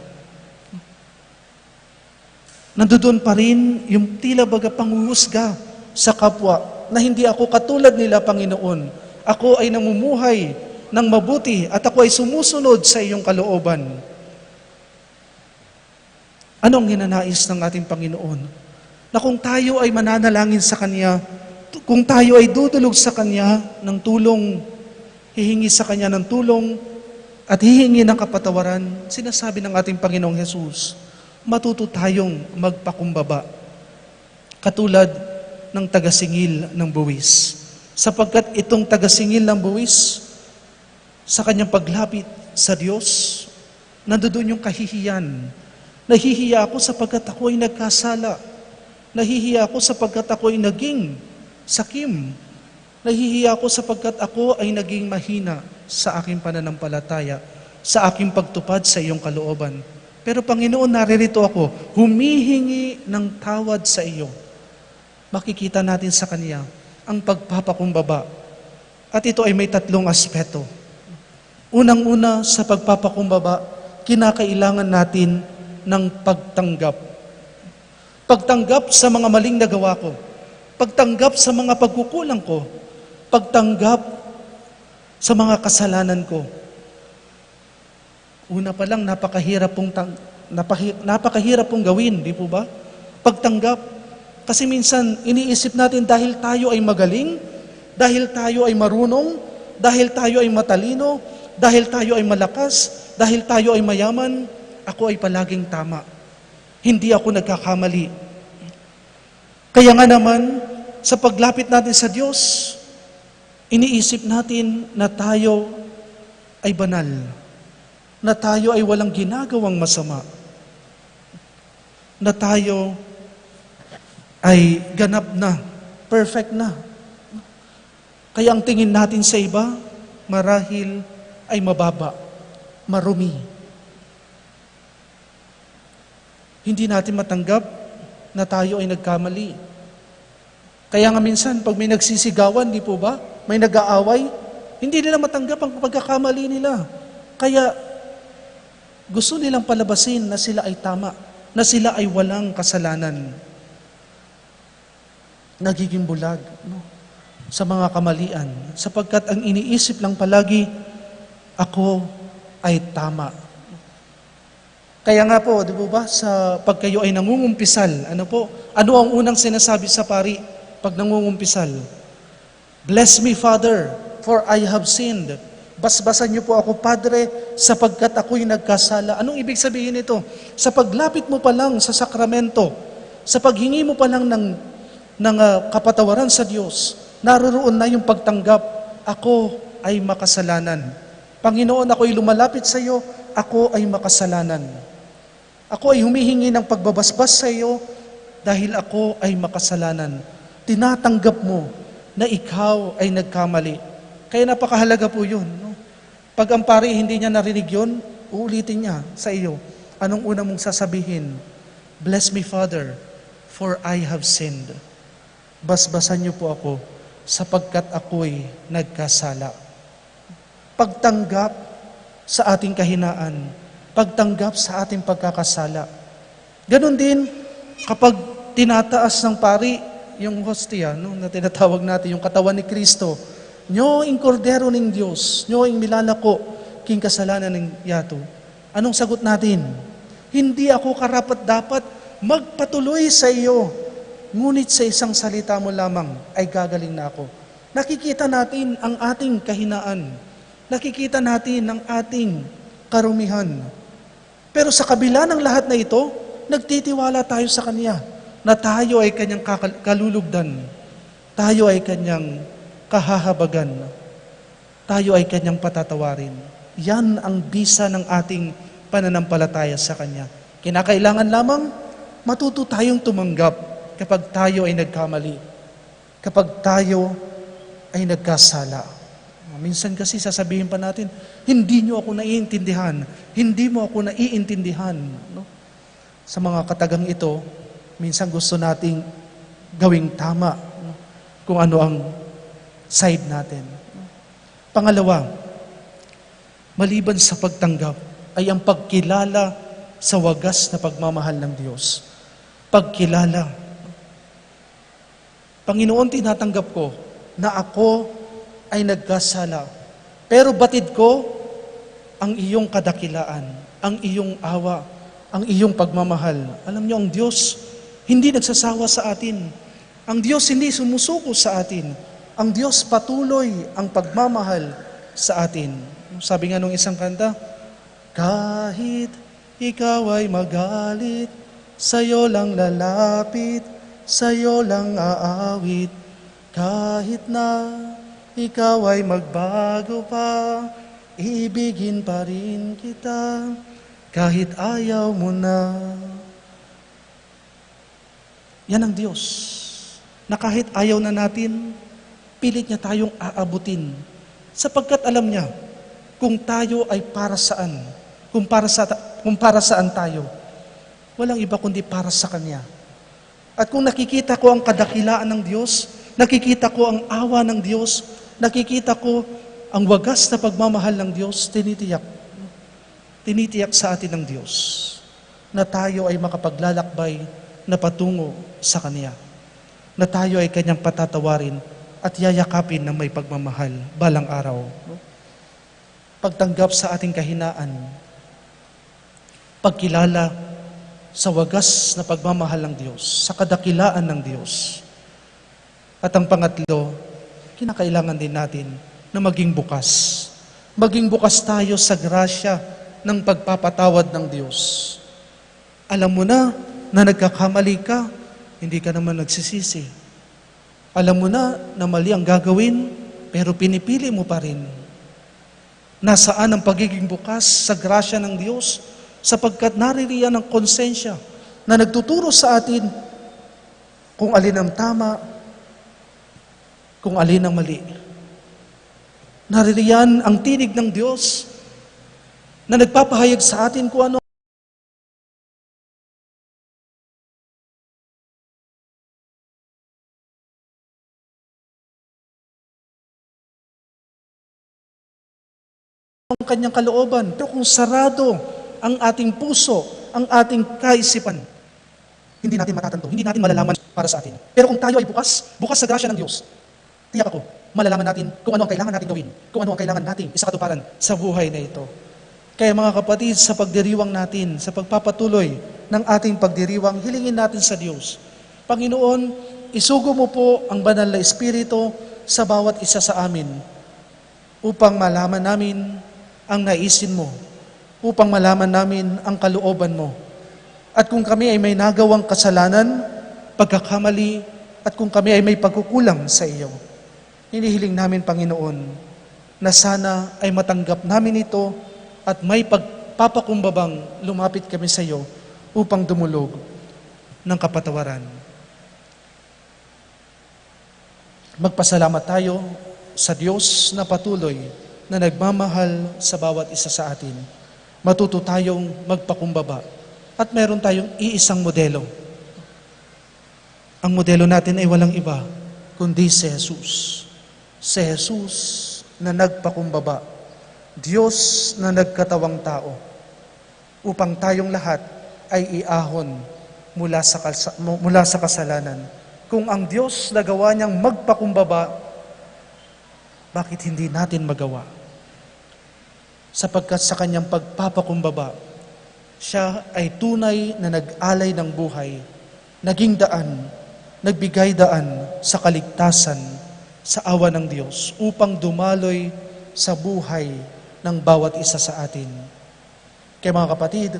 Nandoon pa rin yung tila baga panghuhusga sa kapwa na, "Hindi ako katulad nila, Panginoon. Ako ay namumuhay ng mabuti at ako ay sumusunod sa iyong kalooban." Anong ninanais ng ating Panginoon? Na kung tayo ay mananalangin sa Kanya, kung tayo ay dudulog sa Kanya ng tulong, hihingi sa Kanya ng tulong, at hihingi ng kapatawaran, sinasabi ng ating Panginoong Hesus, matuto tayong magpakumbaba, katulad ng tagasingil ng buwis. Sapagkat itong tagasingil ng buwis, sa kanyang paglapit sa Diyos, nandoon yung kahihiyan. "Nahihiya ako sapagkat ako ay nagkasala. Nahihiya ako sapagkat ako ay naging sakim. Nahihiya ako sapagkat ako ay naging mahina sa aking pananampalataya, sa aking pagtupad sa iyong kalooban. Pero Panginoon, naririto ako, humihingi ng tawad sa iyo." Makikita natin sa kanya ang pagpapakumbaba. At ito ay may tatlong aspeto. Unang-una, sa pagpapakumbaba, kinakailangan natin ng pagtanggap. Pagtanggap sa mga maling nagawa ko. Pagtanggap sa mga pagkukulang ko. Pagtanggap sa mga kasalanan ko. Una pa lang, napakahirap pong tang-, napahi-, napakahirap pong gawin, di po ba? Pagtanggap. Kasi minsan, iniisip natin, dahil tayo ay magaling, dahil tayo ay marunong, dahil tayo ay matalino, dahil tayo ay malakas, dahil tayo ay mayaman, ako ay palaging tama. Hindi ako nagkakamali. Kaya nga naman, sa paglapit natin sa Diyos, iniisip natin na tayo ay banal, na tayo ay walang ginagawang masama, na tayo ay ganap na, perfect na. Kaya ang tingin natin sa iba, marahil ay mababa, marumi. Hindi natin matanggap na tayo ay nagkamali. Kaya nga minsan, pag may nagsisigawan, di po ba? May nag-aaway, hindi nila matanggap ang pagkakamali nila. Kaya gusto nilang palabasin na sila ay tama, na sila ay walang kasalanan. Nagiging bulag, no? Sa mga kamalian, sapagkat ang iniisip lang palagi, "Ako ay tama." Kaya nga po, di po ba, sa pag kayo ay nangungumpisal, ano po? Ano ang unang sinasabi sa pari pag nangungumpisal? "Bless me, Father, for I have sinned." "Basbasan niyo po ako, Padre, sapagkat ako'y nagkasala." Anong ibig sabihin nito? Sa paglapit mo pa lang sa sakramento, sa paghingi mo pa lang ng, ng, ah, kapatawaran sa Diyos, naroroon na yung pagtanggap, "Ako ay makasalanan. Panginoon, ako'y lumalapit sa iyo, ako ay makasalanan. Ako ay humihingi ng pagbabasbas sa iyo dahil ako ay makasalanan." Tinatanggap mo na ikaw ay nagkamali. Kaya napakahalaga po yun, no? Pag ang pari hindi niya narinig yun, uulitin niya sa iyo. Anong una mong sasabihin? "Bless me, Father, for I have sinned." "Basbasan niyo po ako sapagkat ako'y nagkasala." Pagtanggap sa ating kahinaan, pagtanggap sa ating pagkakasala. Ganun din, kapag tinataas ng pari yung hostia, no, na tinatawag natin yung katawan ni Kristo, Nyo ing Kordero ning Dios, nyo ing milalako king kasalanan ning yatu. Anong sagot natin? Hindi ako karapat-dapat magpatuloy sa iyo, ngunit sa isang salita mo lamang ay gagaling na ako. Nakikita natin ang ating kahinaan. Nakikita natin ang ating karumihan. Pero sa kabila ng lahat na ito, nagtitiwala tayo sa Kanya na tayo ay Kanyang kakal-, kalulugdan, tayo ay Kanyang kahahabagan, tayo ay Kanyang patatawarin. Yan ang bisa ng ating pananampalataya sa Kanya. Kinakailangan lamang matuto tayong tumanggap kapag tayo ay nagkamali, kapag tayo ay nagkasala. Minsan kasi sasabihin pa natin, "Hindi niyo ako naiintindihan. Hindi mo ako naiintindihan." No? Sa mga katagang ito, minsan gusto nating gawing tama, no? Kung ano ang side natin. Pangalawa, maliban sa pagtanggap, ay ang pagkilala sa wagas na pagmamahal ng Diyos. Pagkilala. Panginoon, tinatanggap ko na ako ay nagkasala, pero batid ko ang iyong kadakilaan, ang iyong awa, ang iyong pagmamahal. Alam niyo, ang Diyos hindi nagsasawa sa atin. Ang Diyos hindi sumusuko sa atin. Ang Diyos patuloy ang pagmamahal sa atin. Sabi nga nung isang kanta, "Kahit ikaw ay magalit, sa'yo lang lalapit, sa'yo lang aawit. Kahit na ikaw ay magbago pa, iibigin pa rin kita, kahit ayaw mo na." Yan ang Diyos, na kahit ayaw na natin, pilit niya tayong aabutin. Sapagkat alam niya kung tayo ay para saan, kung para sa, kung para saan tayo. Walang iba kundi para sa Kanya. At kung nakikita ko ang kadakilaan ng Diyos, nakikita ko ang awa ng Diyos, nakikita ko ang wagas na pagmamahal ng Diyos, tinitiyak, tinitiyak sa atin ng Diyos na tayo ay makapaglalakbay na patungo sa Kanya, na tayo ay Kanyang patatawarin at yayakapin ng may pagmamahal balang araw. Pagtanggap sa ating kahinaan, pagkilala sa wagas na pagmamahal ng Diyos, sa kadakilaan ng Diyos. At ang pangatlo, kinakailangan din natin na maging bukas. Maging bukas tayo sa grasya ng pagpapatawad ng Diyos. Alam mo na na nagkakamali ka, hindi ka naman nagsisisi. Alam mo na na mali ang gagawin, pero pinipili mo pa rin. Nasaan ang pagiging bukas sa grasya ng Diyos? Sapagkat naririyan ang konsensya na nagtuturo sa atin kung alin ang tama, kung alin ang mali. Naririyan ang tinig ng Diyos na nagpapahayag sa atin kung ano ang kanyang kalooban. Pero kung sarado ang ating puso, ang ating kaisipan, hindi natin matatanto, hindi natin malalaman para sa atin. Pero kung tayo ay bukas, bukas sa grasya ng Diyos, tiyak ako, malalaman natin kung ano ang kailangan nating gawin, kung ano ang kailangan nating isakatuparan sa buhay na ito. Kaya, mga kapatid, sa pagdiriwang natin, sa pagpapatuloy ng ating pagdiriwang, hilingin natin sa Diyos, "Panginoon, isugo mo po ang Banal na Espiritu sa bawat isa sa amin, upang malaman namin ang naisin mo, upang malaman namin ang kalooban mo. At kung kami ay may nagawang kasalanan, pagkakamali, at kung kami ay may pagkukulang sa iyo, hinihiling namin, Panginoon, na sana ay matanggap namin ito at may pagpapakumbabang lumapit kami sa iyo upang dumulog ng kapatawaran." Magpasalamat tayo sa Diyos na patuloy na nagmamahal sa bawat isa sa atin. Matuto tayong magpakumbaba. At meron tayong iisang modelo. Ang modelo natin ay walang iba kundi si Jesus. Si Jesus na nagpakumbaba, Diyos na nagkatawang tao, upang tayong lahat ay iahon mula sa kalsa-, mu-, mula sa kasalanan. Kung ang Diyos nagawa niyang magpakumbaba, Bakit hindi natin magawa? Sapagkat sa kanyang pagpapakumbaba, siya ay tunay na nag-alay ng buhay, naging daan, nagbigay daan sa kaligtasan, sa awa ng Diyos, upang dumaloy sa buhay ng bawat isa sa atin. Kaya, mga kapatid,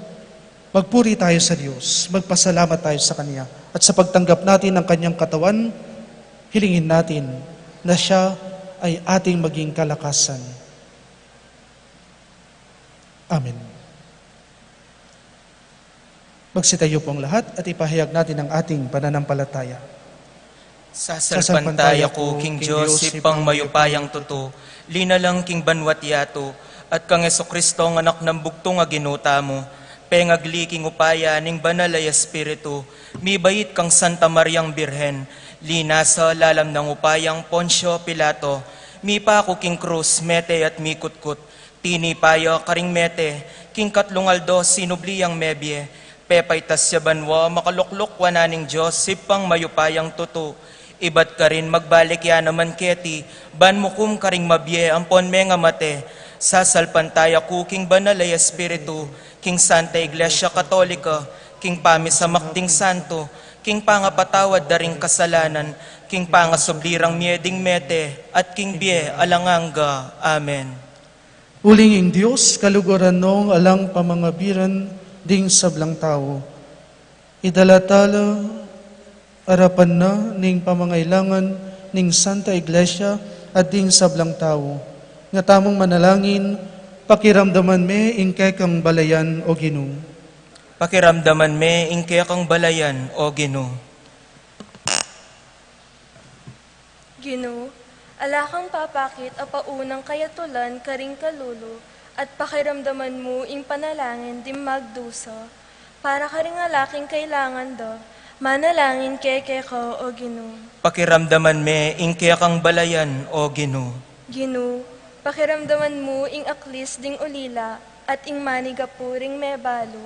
magpuri tayo sa Diyos, magpasalamat tayo sa Kanya, at sa pagtanggap natin ng Kanyang katawan, hilingin natin na Siya ay ating maging kalakasan. Amen. Magsitayo pong lahat at ipahayag natin ang ating pananampalataya. Sasalpantaya ku king Dios, Ibpang mayupayang tutu, linalang king banwa't yatu, at kang Jesucristo, ang Anak nang bugtung a Ginu tamu, pengagli king upaya ning Banal a Espiritu, mibait kang Santa Mariang Birhen, linasa lalam nang upayang Poncio Pilato, mipaku king krus, mete at mikutkut, tinipa ya karing mete, king katlung aldo sinubli yang mebie, pepaitas ya banua, makalukluk wanan ning Dios, Ibpang mayupayang tutu. Ibat karin magbalik ya naman keti, ban mukum karing mabie ampon mengamate. Sasalpantaya ku king Banal a Espiritu, king Santa Iglesia Katolika, king pamisamak ding santo, king pangapatawad da ring kasalanan, king pangasubli rang mie ding mete, at king bie alang angga. Amen. Uling ing Dios, kaluguran nong alang pamangabiran ding sablang tau, idala tala arapan na ning pamangailangan ning Santa Iglesia at ding sablang tau. Nga tamung manalangin, pakiramdaman me ing kekang balayan, O Ginu. Pakiramdaman me ing kekang balayan, O Ginu. Ginu, ala kang papakit a paunang kayatulan karing kalulu, at pakiramdaman mu ing panalangin ding magdusa. Para karing ala king kailangan da, manalangin keke ka, O Ginu. Pakiramdaman me ing kekang balayan, O Ginu. Ginu, pakiramdaman mu ing aklis ding ulila, at ing manigapu ring mebalu.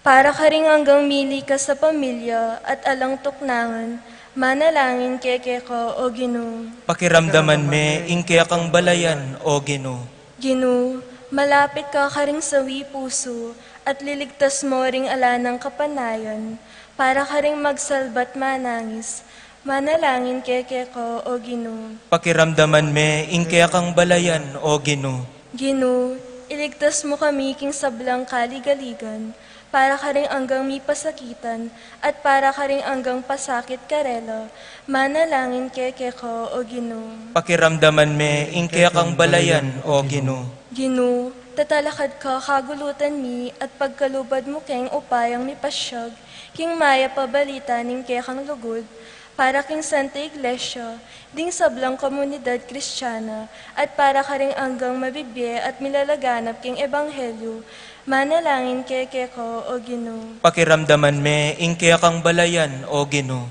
Para karing anggang mili ka sa pamilya at alang tuknangan, manalangin keke ka, O Ginu. Pakiramdaman me ing kekang balayan, O Ginu. Ginu, malapit ka karing sawi pusu, at liligtas mo ring ala nang kapanayan. Para karing magsalba't manangis, manalangin keke ka, O Ginu. Pakiramdaman me ing kekang balayan, O Ginu. Ginu, iligtas mu kami king sablang kaligaligan, para karing anggang mipasakitan, at para karing anggang pasakit karela, manalangin keke ka, O Ginu. Pakiramdaman me ing kekang balayan, O Ginu. Ginu, tatalakad ka kagulutan mi, at pagkalubad mu keng upayang mipasyag king mayap a balita ning kekang lugud, para king Santa Iglesia, ding sablang komunidad Kristiana, at para karing anggang mabibie at milalaganap king ebanghelyo, manalangin keke ka, O Ginu. Pakiramdaman me ing kekang balayan, O Ginu.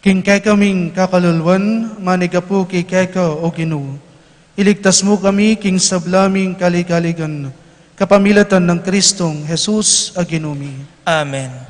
King kekaming kakaluluan, manigapu keke ka, O Ginu. Iligtas mu kami king sabla ming kaligaligan, kapamilatan nang Kristong Jesus a Ginu mi. Amen.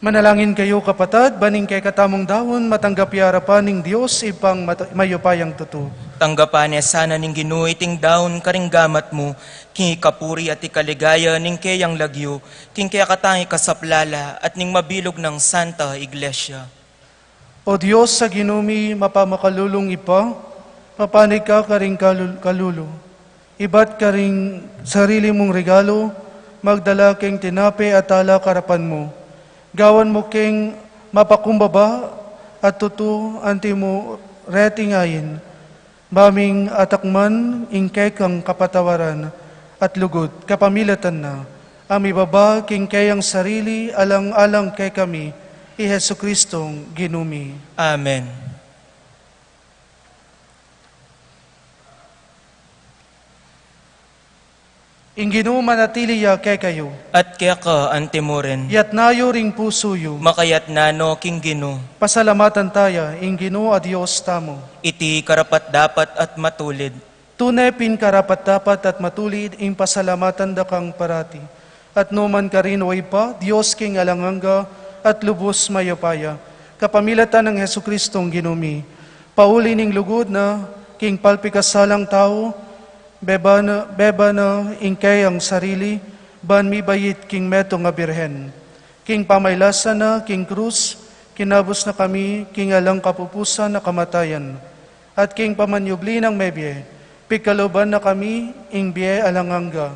Manalangin kayu, kapatad, ban ing kekatamung daun matanggap ya arapan ning Dios Ibpang mata-, mayupayang tutu. Tanggapan ne sana ning Ginu iting daun karing gamat mu, king ikapuri at ikaligaya ning keyang lagyu, king kekatang ikasaplala at ning mabilug nang Santa Iglesia. O Dios a Ginu mi, mapamakalulung Ibpa, papanig ka karing kalul-, kalulu. Ibat karing sarili mung regalu, magdala keng tinape at alak arapan mu. Gawan mu keng mapakumbaba at tutu anti mu reting ain, ba ming atakman ing kekang kapatawaran at lugud kapamilatan na, a mibaba king keyang sarili alang-alang kekami, i Jesucristong Ginu mi. Amen. Ing Ginu manatili ya kekayu. At keka antimurin. Iyatas yu ring pusu yu. Makayatas no king Ginu. Pasalamatan taya ing Ginu a Dios tamu. Iti karapat-dapat at matulid. Tune pin karapat-dapat at matulid ing pasalamatan da kang parati at nu man karin, O Ibpa, Dios king alang angga at lubus mayupaya, kapamilatan nang Jesucristong Ginu mi. Pauli ning lugud na king palpikasalang tau, beba na, beba na ing keyang sarili, ban mibait king metung a birhen. King pamailasan na king krus, kinabus na kami king alang kapupusan a kamatayan, at king pamanyubli nang mebie, pigkaluban na kami ing bie alang angga.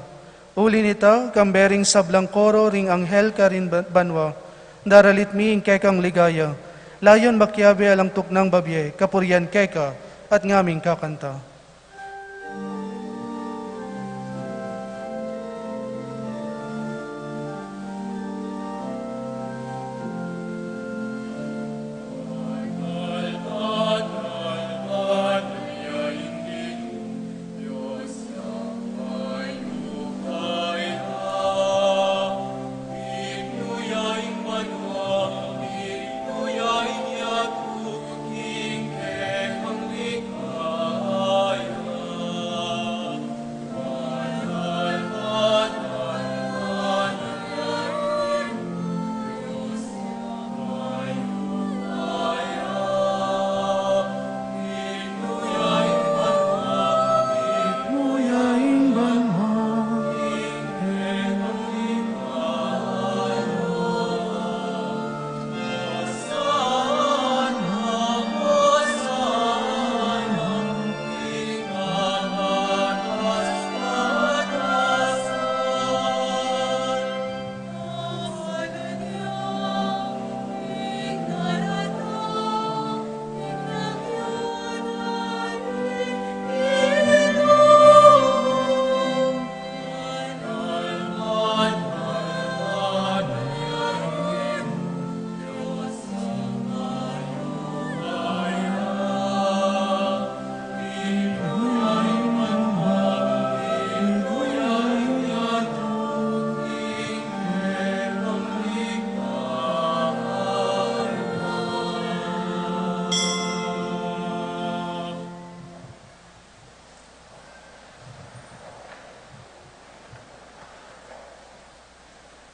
Uli nita, kambe ring sablang koro ring anghel karin ba-, banua, daralit mi ing kekang ligaya, layun makiabe alang tuknang babie, kapurian keka, at ngaming kakanta.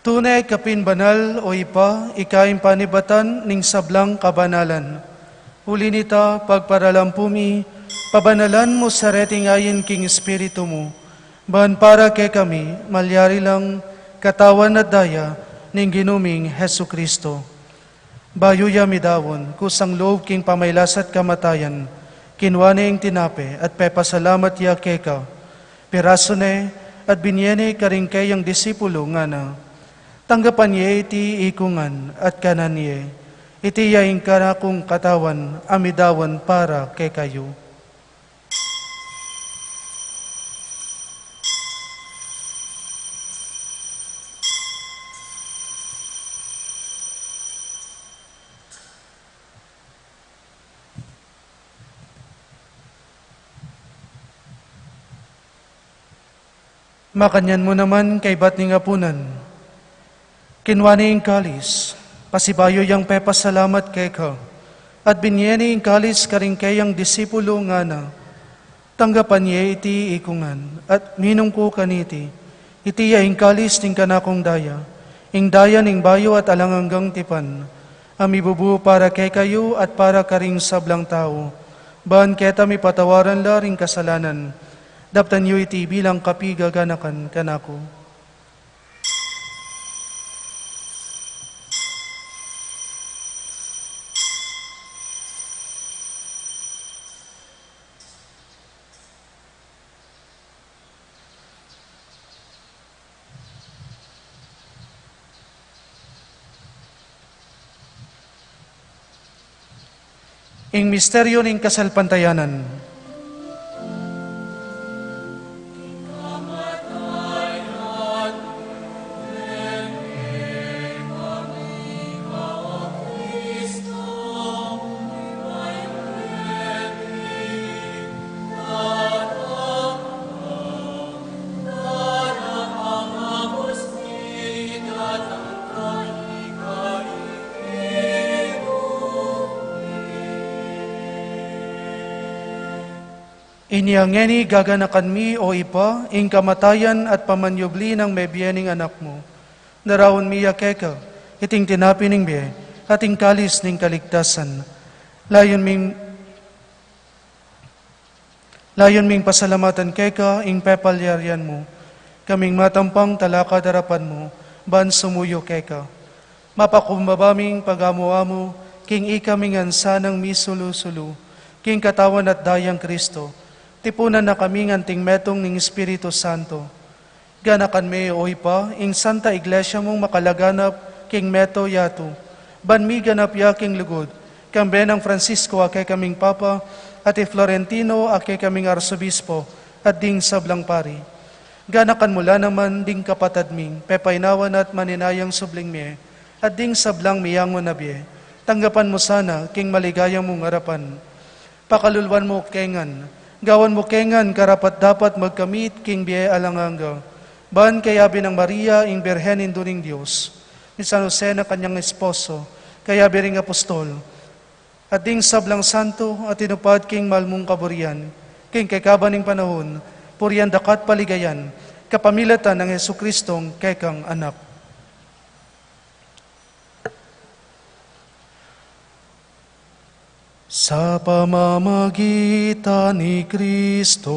Tune ka pin banal, O Ibpa, ika ing panibatan ning sablang kabanalan. Uli nita, pagparalampu mi, pabanalan mu sa reting ain king Espiritu mu, ban para kekami malyari lang katawan at daya ning Ginu ming Jesucristo. Bayu ya midaun kusang lub king pamailas at kamatayan, kinua ne ing tinape at pepasalamat ya keka. Pirasu ne at binie ne karing keyang disipulu, ngana: Tanggapan ye iti ikungan at kanan ye. Iti ya ing kanakung katawan a midaun para kekayu. Makanyan mu naman kaybat ning apunan, kinua ne ing kalis, pasibayu yang pepasalamat keka, at binie ne ing kalis karing keyang disipulu, ngana: Tanggapan ye iti ikungan, at minum ko kaniti. Iti ya ing kalis ning kanakung daya, Ing daya ning bayu at alang anggang tipan, a mibubu para kekayu at para karing sablang tau, ban keta mipatawaran la ring kasalanan. Daptan yu iti bilang kapiga ganakan kanaku. Ing misteryu ning kasalpantayanan. Inya ngeni gaganakan mi, o Ibpa, ing kamatayan at pamanyubli nang mebie ning Anak mu. Daraun mi ya keka iting tinape ning bie at ing kalis ning kaligtasan. Layun ming Layun ming pasalamatan keka ing pepalyarian mu. Kaming matampang talakad arapan mu, ban sumuyu keka. Mapakumbaba ming pagamu-amu king ikami ngan sanang misulu-sulu king katawan at dayang Kristo. Tipunan na kaming anting metung ning Espiritu Santo. Ganakan me, o Ibpa, ing Santa Iglesia mung makalaganap king mabilug a yatu, ban miganap ya king lugud, kambe nang Francisco a kekaming Papa, at i Florentino a kekaming Arsobispo, at ding sablang pari. Ganakan mu la naman ding kapatad ming pepainawa na at maninayang subling mie, at ding sablang miyangu na bie. Tanggapan mu sana king maligaya mung arapan. Pakaluluan mu ke ngan, gawan mu ke ngan karapat-dapat magkamit king bie alang angga, ban kayabe nang Maria ing Birhen Indu ning Dios, ni San Jose na kanyang esposo, kayabe ring apostol, at ding sablang santo a tinupad king mal mung kaburian, king kekaban ning panaun, purian da ka at paligayan, kapamilatan nang Jesucristong kekang Anak. Sa pamamagitan ni Kristo,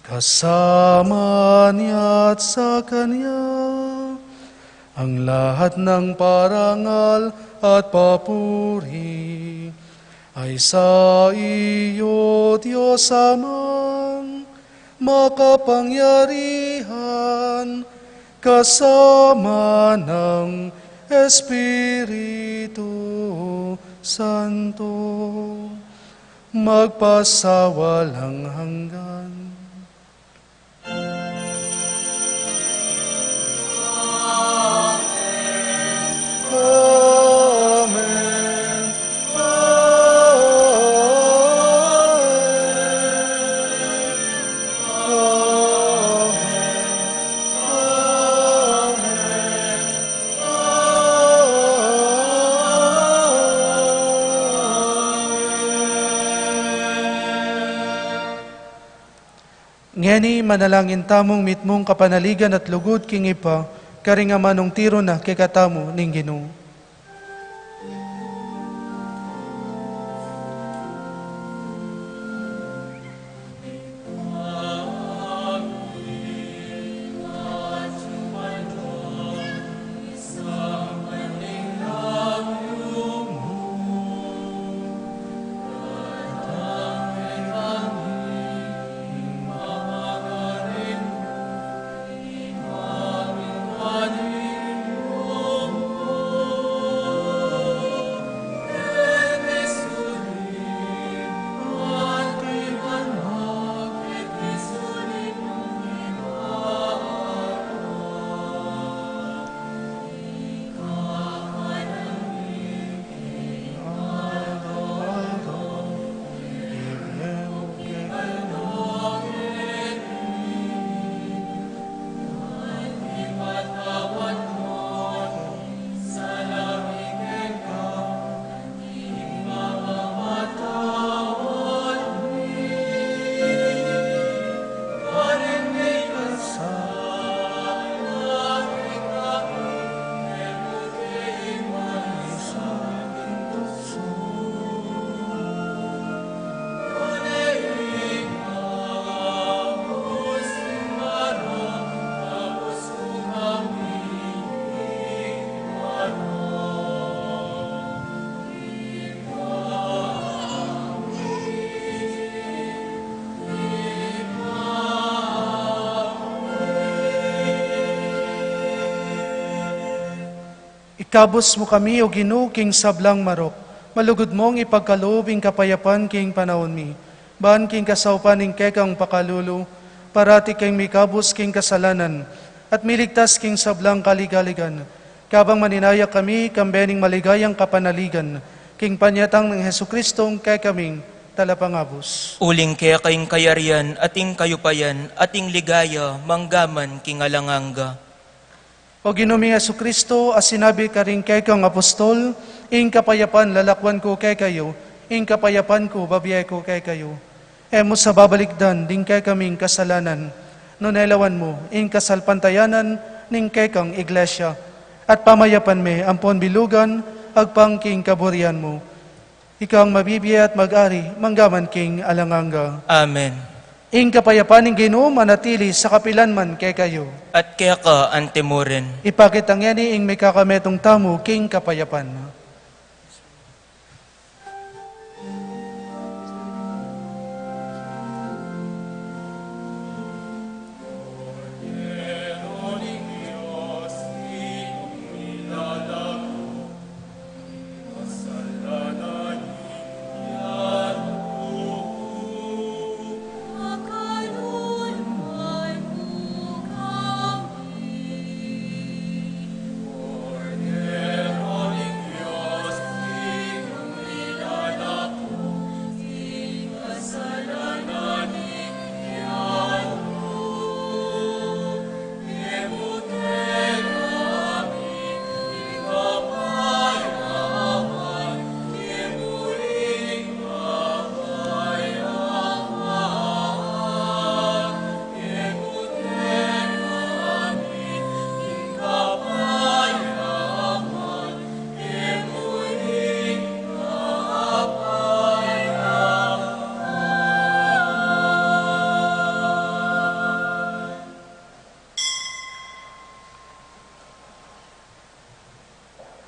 kasama niya at sa Kanya, ang lahat ng parangal at papuri ay sa iyo, Diyos Amang makapangyarihan, kasama ng Espiritu Santo, magpasawalang hanggan. Amen. Ngeni, manalangin tamung mitmung kapanaligan at lugud king Ibpa, karing amanung tiru na kekatamu ning Ginu. Ikabus mu kami, O Ginu, king sablang marok. Malugud mung ipagkalub ing kapayapan king panaun mi. Ban king kasaupan ning kekang pakalulu, parati kaming mikabus king kasalanan, at miligtas king sablang kaligaligan. Kabang manenaya kami, kambe ning maligayang kapanaligan, king panyatang nang Jesucristong kekaming talapangabus. Uling keka ing kayarian, at ing kayupayan, at ing ligaya, manggaman king alang angga. O Ginu ming Jesucristo, a sinabi karing kekang apostol, ing kapayapan lalakwan ku kekayu, ing kapayapan ku bibie ku kekayu. E mu sa babalikdan ding kekaming kasalanan, nune lawan mu ing kasalpantayanan ning kekang iglesia, at pamayapan me ampon bilugan agpang king kaburian mu. Ikang mabibie at mag-ari manggaman king alang angga. Amen. Ing kapayapan ning Ginu manatili sa kapilan man kekayu. At keka antimurin. Ipakit ngeni ing mikakametung tamu king kapayapan.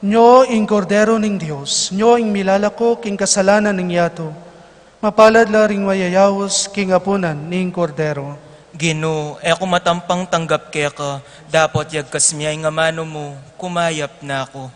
Nyo ing Kordero ning Dios, nyo ing milalako king kasalanan ning yatu. Mapalad la ring mayayaus king apunan ning Kordero. Ginu, e ku matampang tanggap keka, dapot yagkas mu ing amanu mu, kumayap na ku.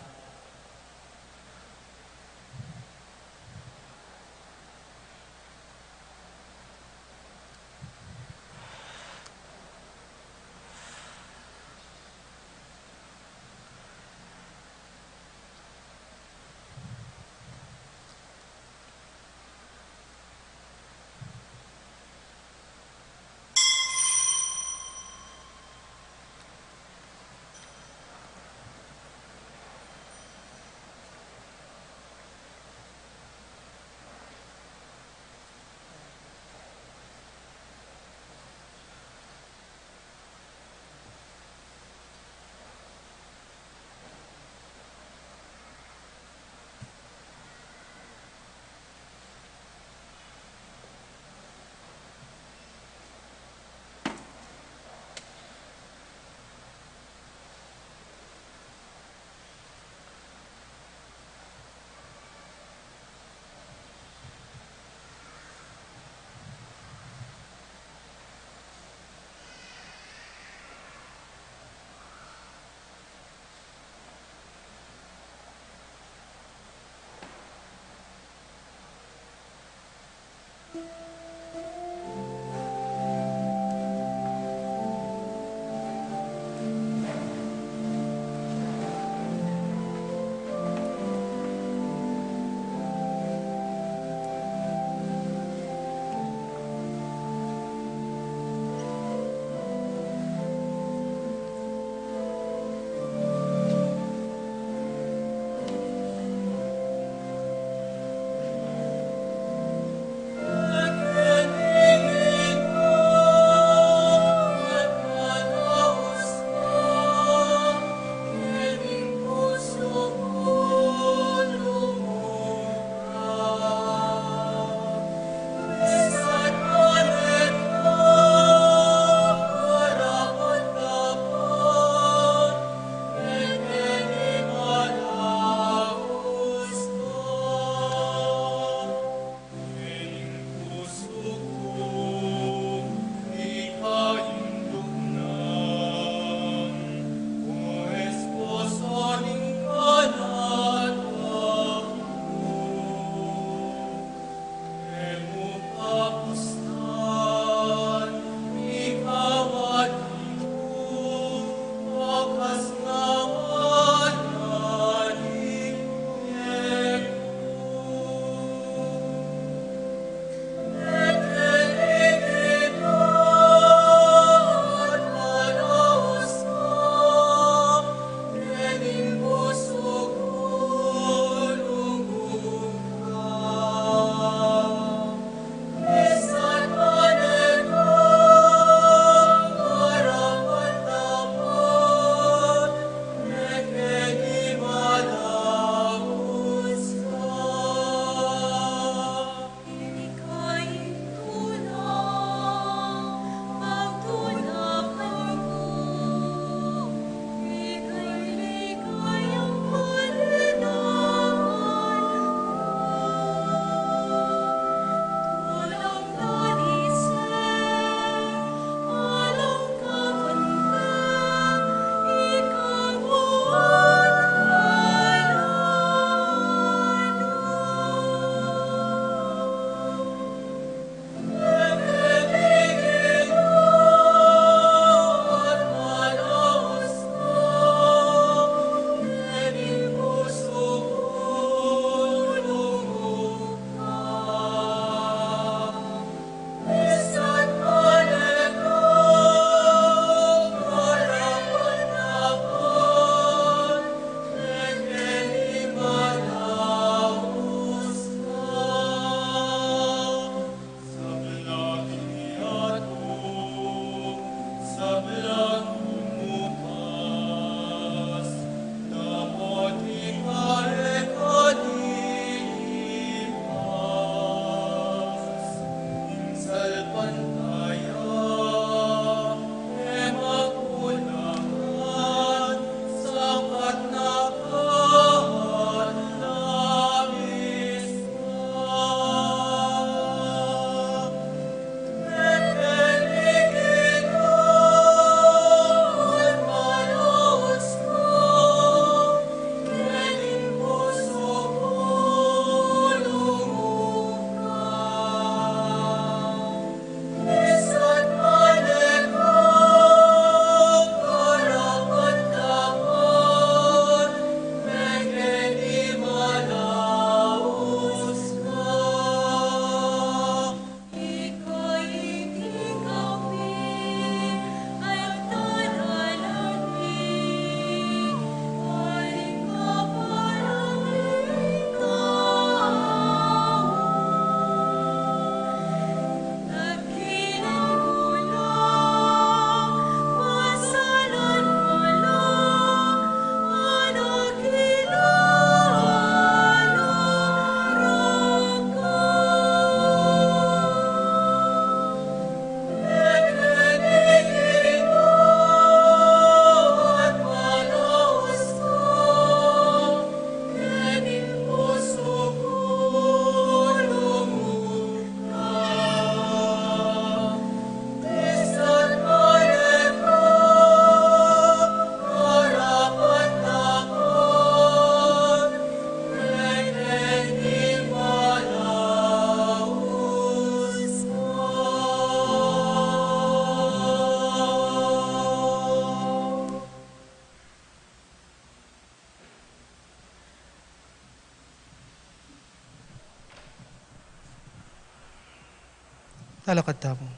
Talakad tamu.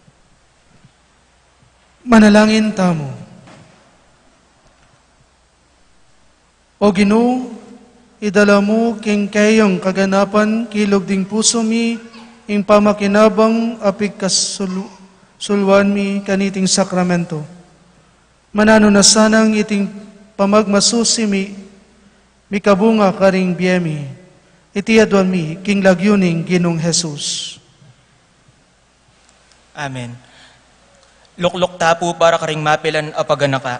Manalangin tamu. O Ginu, idala mu king keyang kaganapan kilub ding pusu mi ing pamakinabang a pigkasulu-, suluan mi kaniting sakramento. Mananu na sanang iting pamagmasusi mi, mikabunga karing bie mi. Iti aduan mi king lagyu ning Ginung Jesus. Amen. Lukluk ta pu para karing mapilan a paganaka.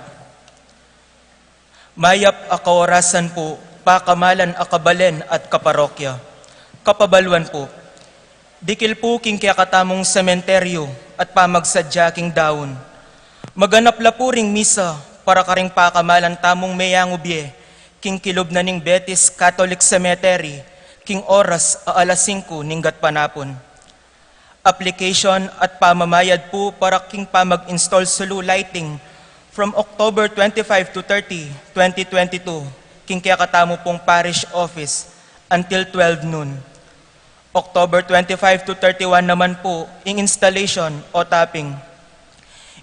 Mayap a kaorasan pu, pakamalan a kabalen at kaparokya. Kapabaluan pu, dikil pu king kekatamung sementeryo at pamagsadya king daun. Maganap la pu ring misa para karing pakamalan tamung meyangu bie king kilub na ning Betis Catholic Cemetery king oras a alas singku ning gatpanapun. Application at pamamayad pu para king pamag-install sulu lighting from October twenty-five to thirty, twenty twenty-two, king kekatamu pung parish office until twelve noon. October twenty-five to thirty-one naman pu ing installation o topping.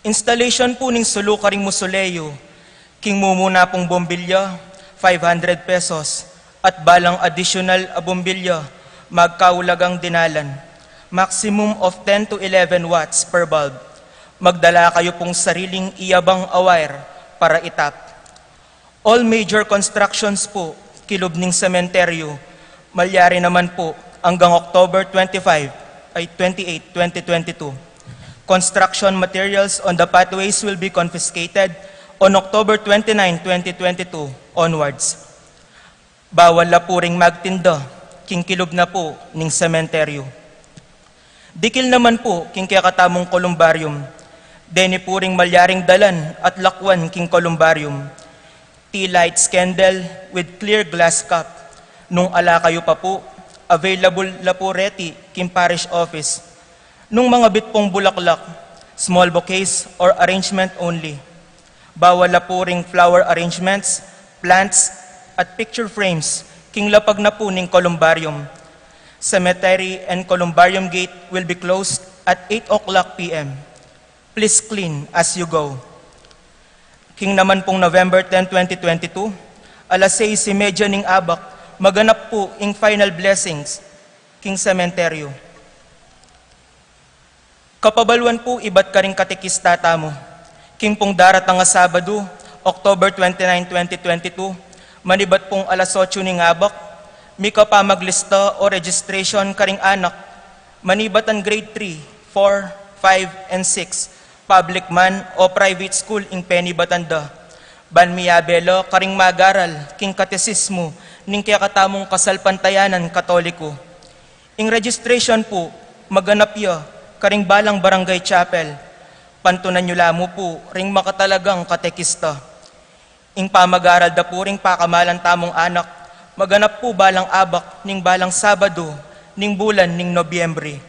Installation pu ning sulu karing musuleyu, king mumuna pung bombilya, five hundred pesos, at balang additional a bombilya, magkaulagang dinalan, maximum of ten to eleven watts per bulb. Magdala kayu pung sariling iyabang a wire para itap. All major constructions pu, kilub ning sementeryo, malyari naman pu anggang October twenty-five, ay, twenty-eight, twenty twenty-two. Construction materials on the pathways will be confiscated on October twenty-nine, twenty twenty-two onwards. Bawal la pu ring magtinda king kilub na pu ning sementeryo. Dikil naman pu king kekatamung columbarium. Deni pu ring malyaring dalan at lakwan king columbarium. Tea lights candle with clear glass cup. Nung ala kayu pa pu, available la pu reti king parish office. Nung mangabit pung bulaklak, small bouquets or arrangement only. Bawal la pu ring flower arrangements, plants, at picture frames king lapag na pu ning columbarium. Cemetery and columbarium gate will be closed at eight o'clock P M. Please clean as you go. King naman pung November ten, twenty twenty-two, alas sais y media ning abak, maganap pu ing final blessings king sementeryo. Kapabaluan pu ibat karing katekista tamu. King pung daratang a Sabadu, October twenty-nine, twenty twenty-two, manibat pung alas otso ning abak, mika pamaglista o registration karing anak manibatan grade three, four, five, and six, public man o private school ing penibatan da. Ban miyabe la karing magaral king katesismu ning kekatamung kasalpantayanan Katoliku. Ing registration pu, maganap ya karing balang barangay chapel. Pantunan yu la mu pu ring makatalagang katekista. Ing pamagaral da pu ring pakamalan tamung anak, maganap pu balang abak ning balang Sabadu ning bulan ning Nobyembre.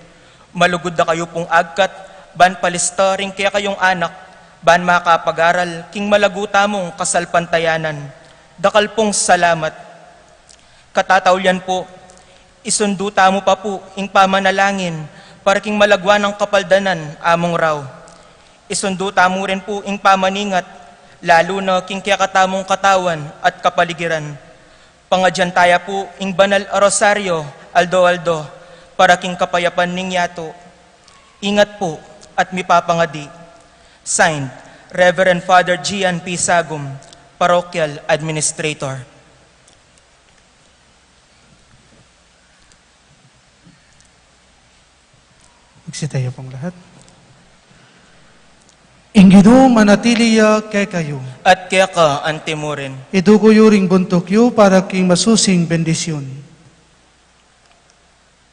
Malugud da kayu pung agkat ban palista ring kekayung anak ban makapagaral king malagu tamung kasalpantayanan. Dakal pung salamat. Katataulian pu, isundu tamu pa pu ing pamanalangin para king malagwa nang kapaldanan among raw. Isundu tamu rin pu ing pamaningat, lalu na king kekatamung katawan at kapaligiran. Pangadyan taya pu ing banal a rosaryo aldo-aldo para king kapayapan ning yatu. Ingat pu at mipapangadi. Signed, Reverend Father Gian P. Sagum, Parochial Administrator. Magsitayo pong lahat. Ing Ginu manatili ya kekayu. At keka antimurin. Iduku yu ring buntuk yu para king masusing bendisyun.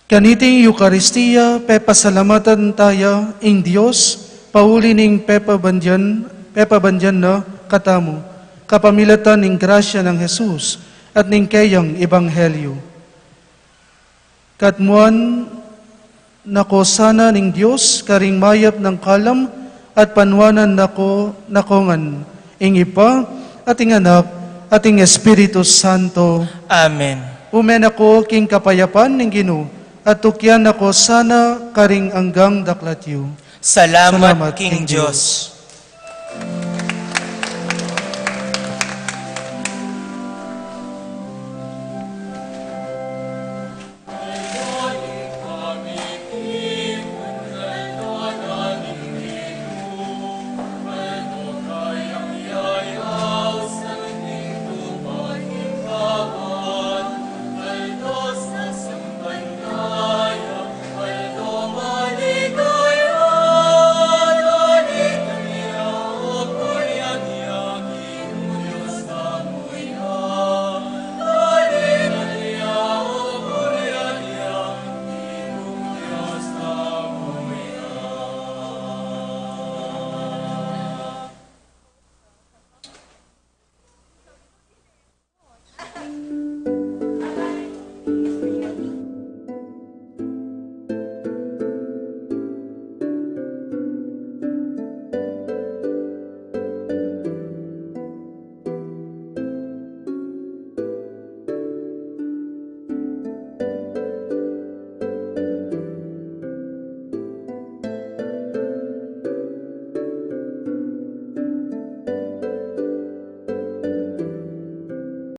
Kaniting Eukaristia, pepasalamatan taya ing Dios, pauli ning pepabandian, pepabandian na katamu, kapamilatan ning grasya nang Jesus, at ning keyang ebanghelyo. Katmuan na ko sana ning Dios, karing mayap nang kalam, at panwanan na ko, na ko ngan, ing Ibpa, at ing Anak, at ing Espiritu Santo. Amen. Ume na ko king kapayapan ning Ginu, At tukyan na ko sana karing anggang daklat yu. Salamat king Dios.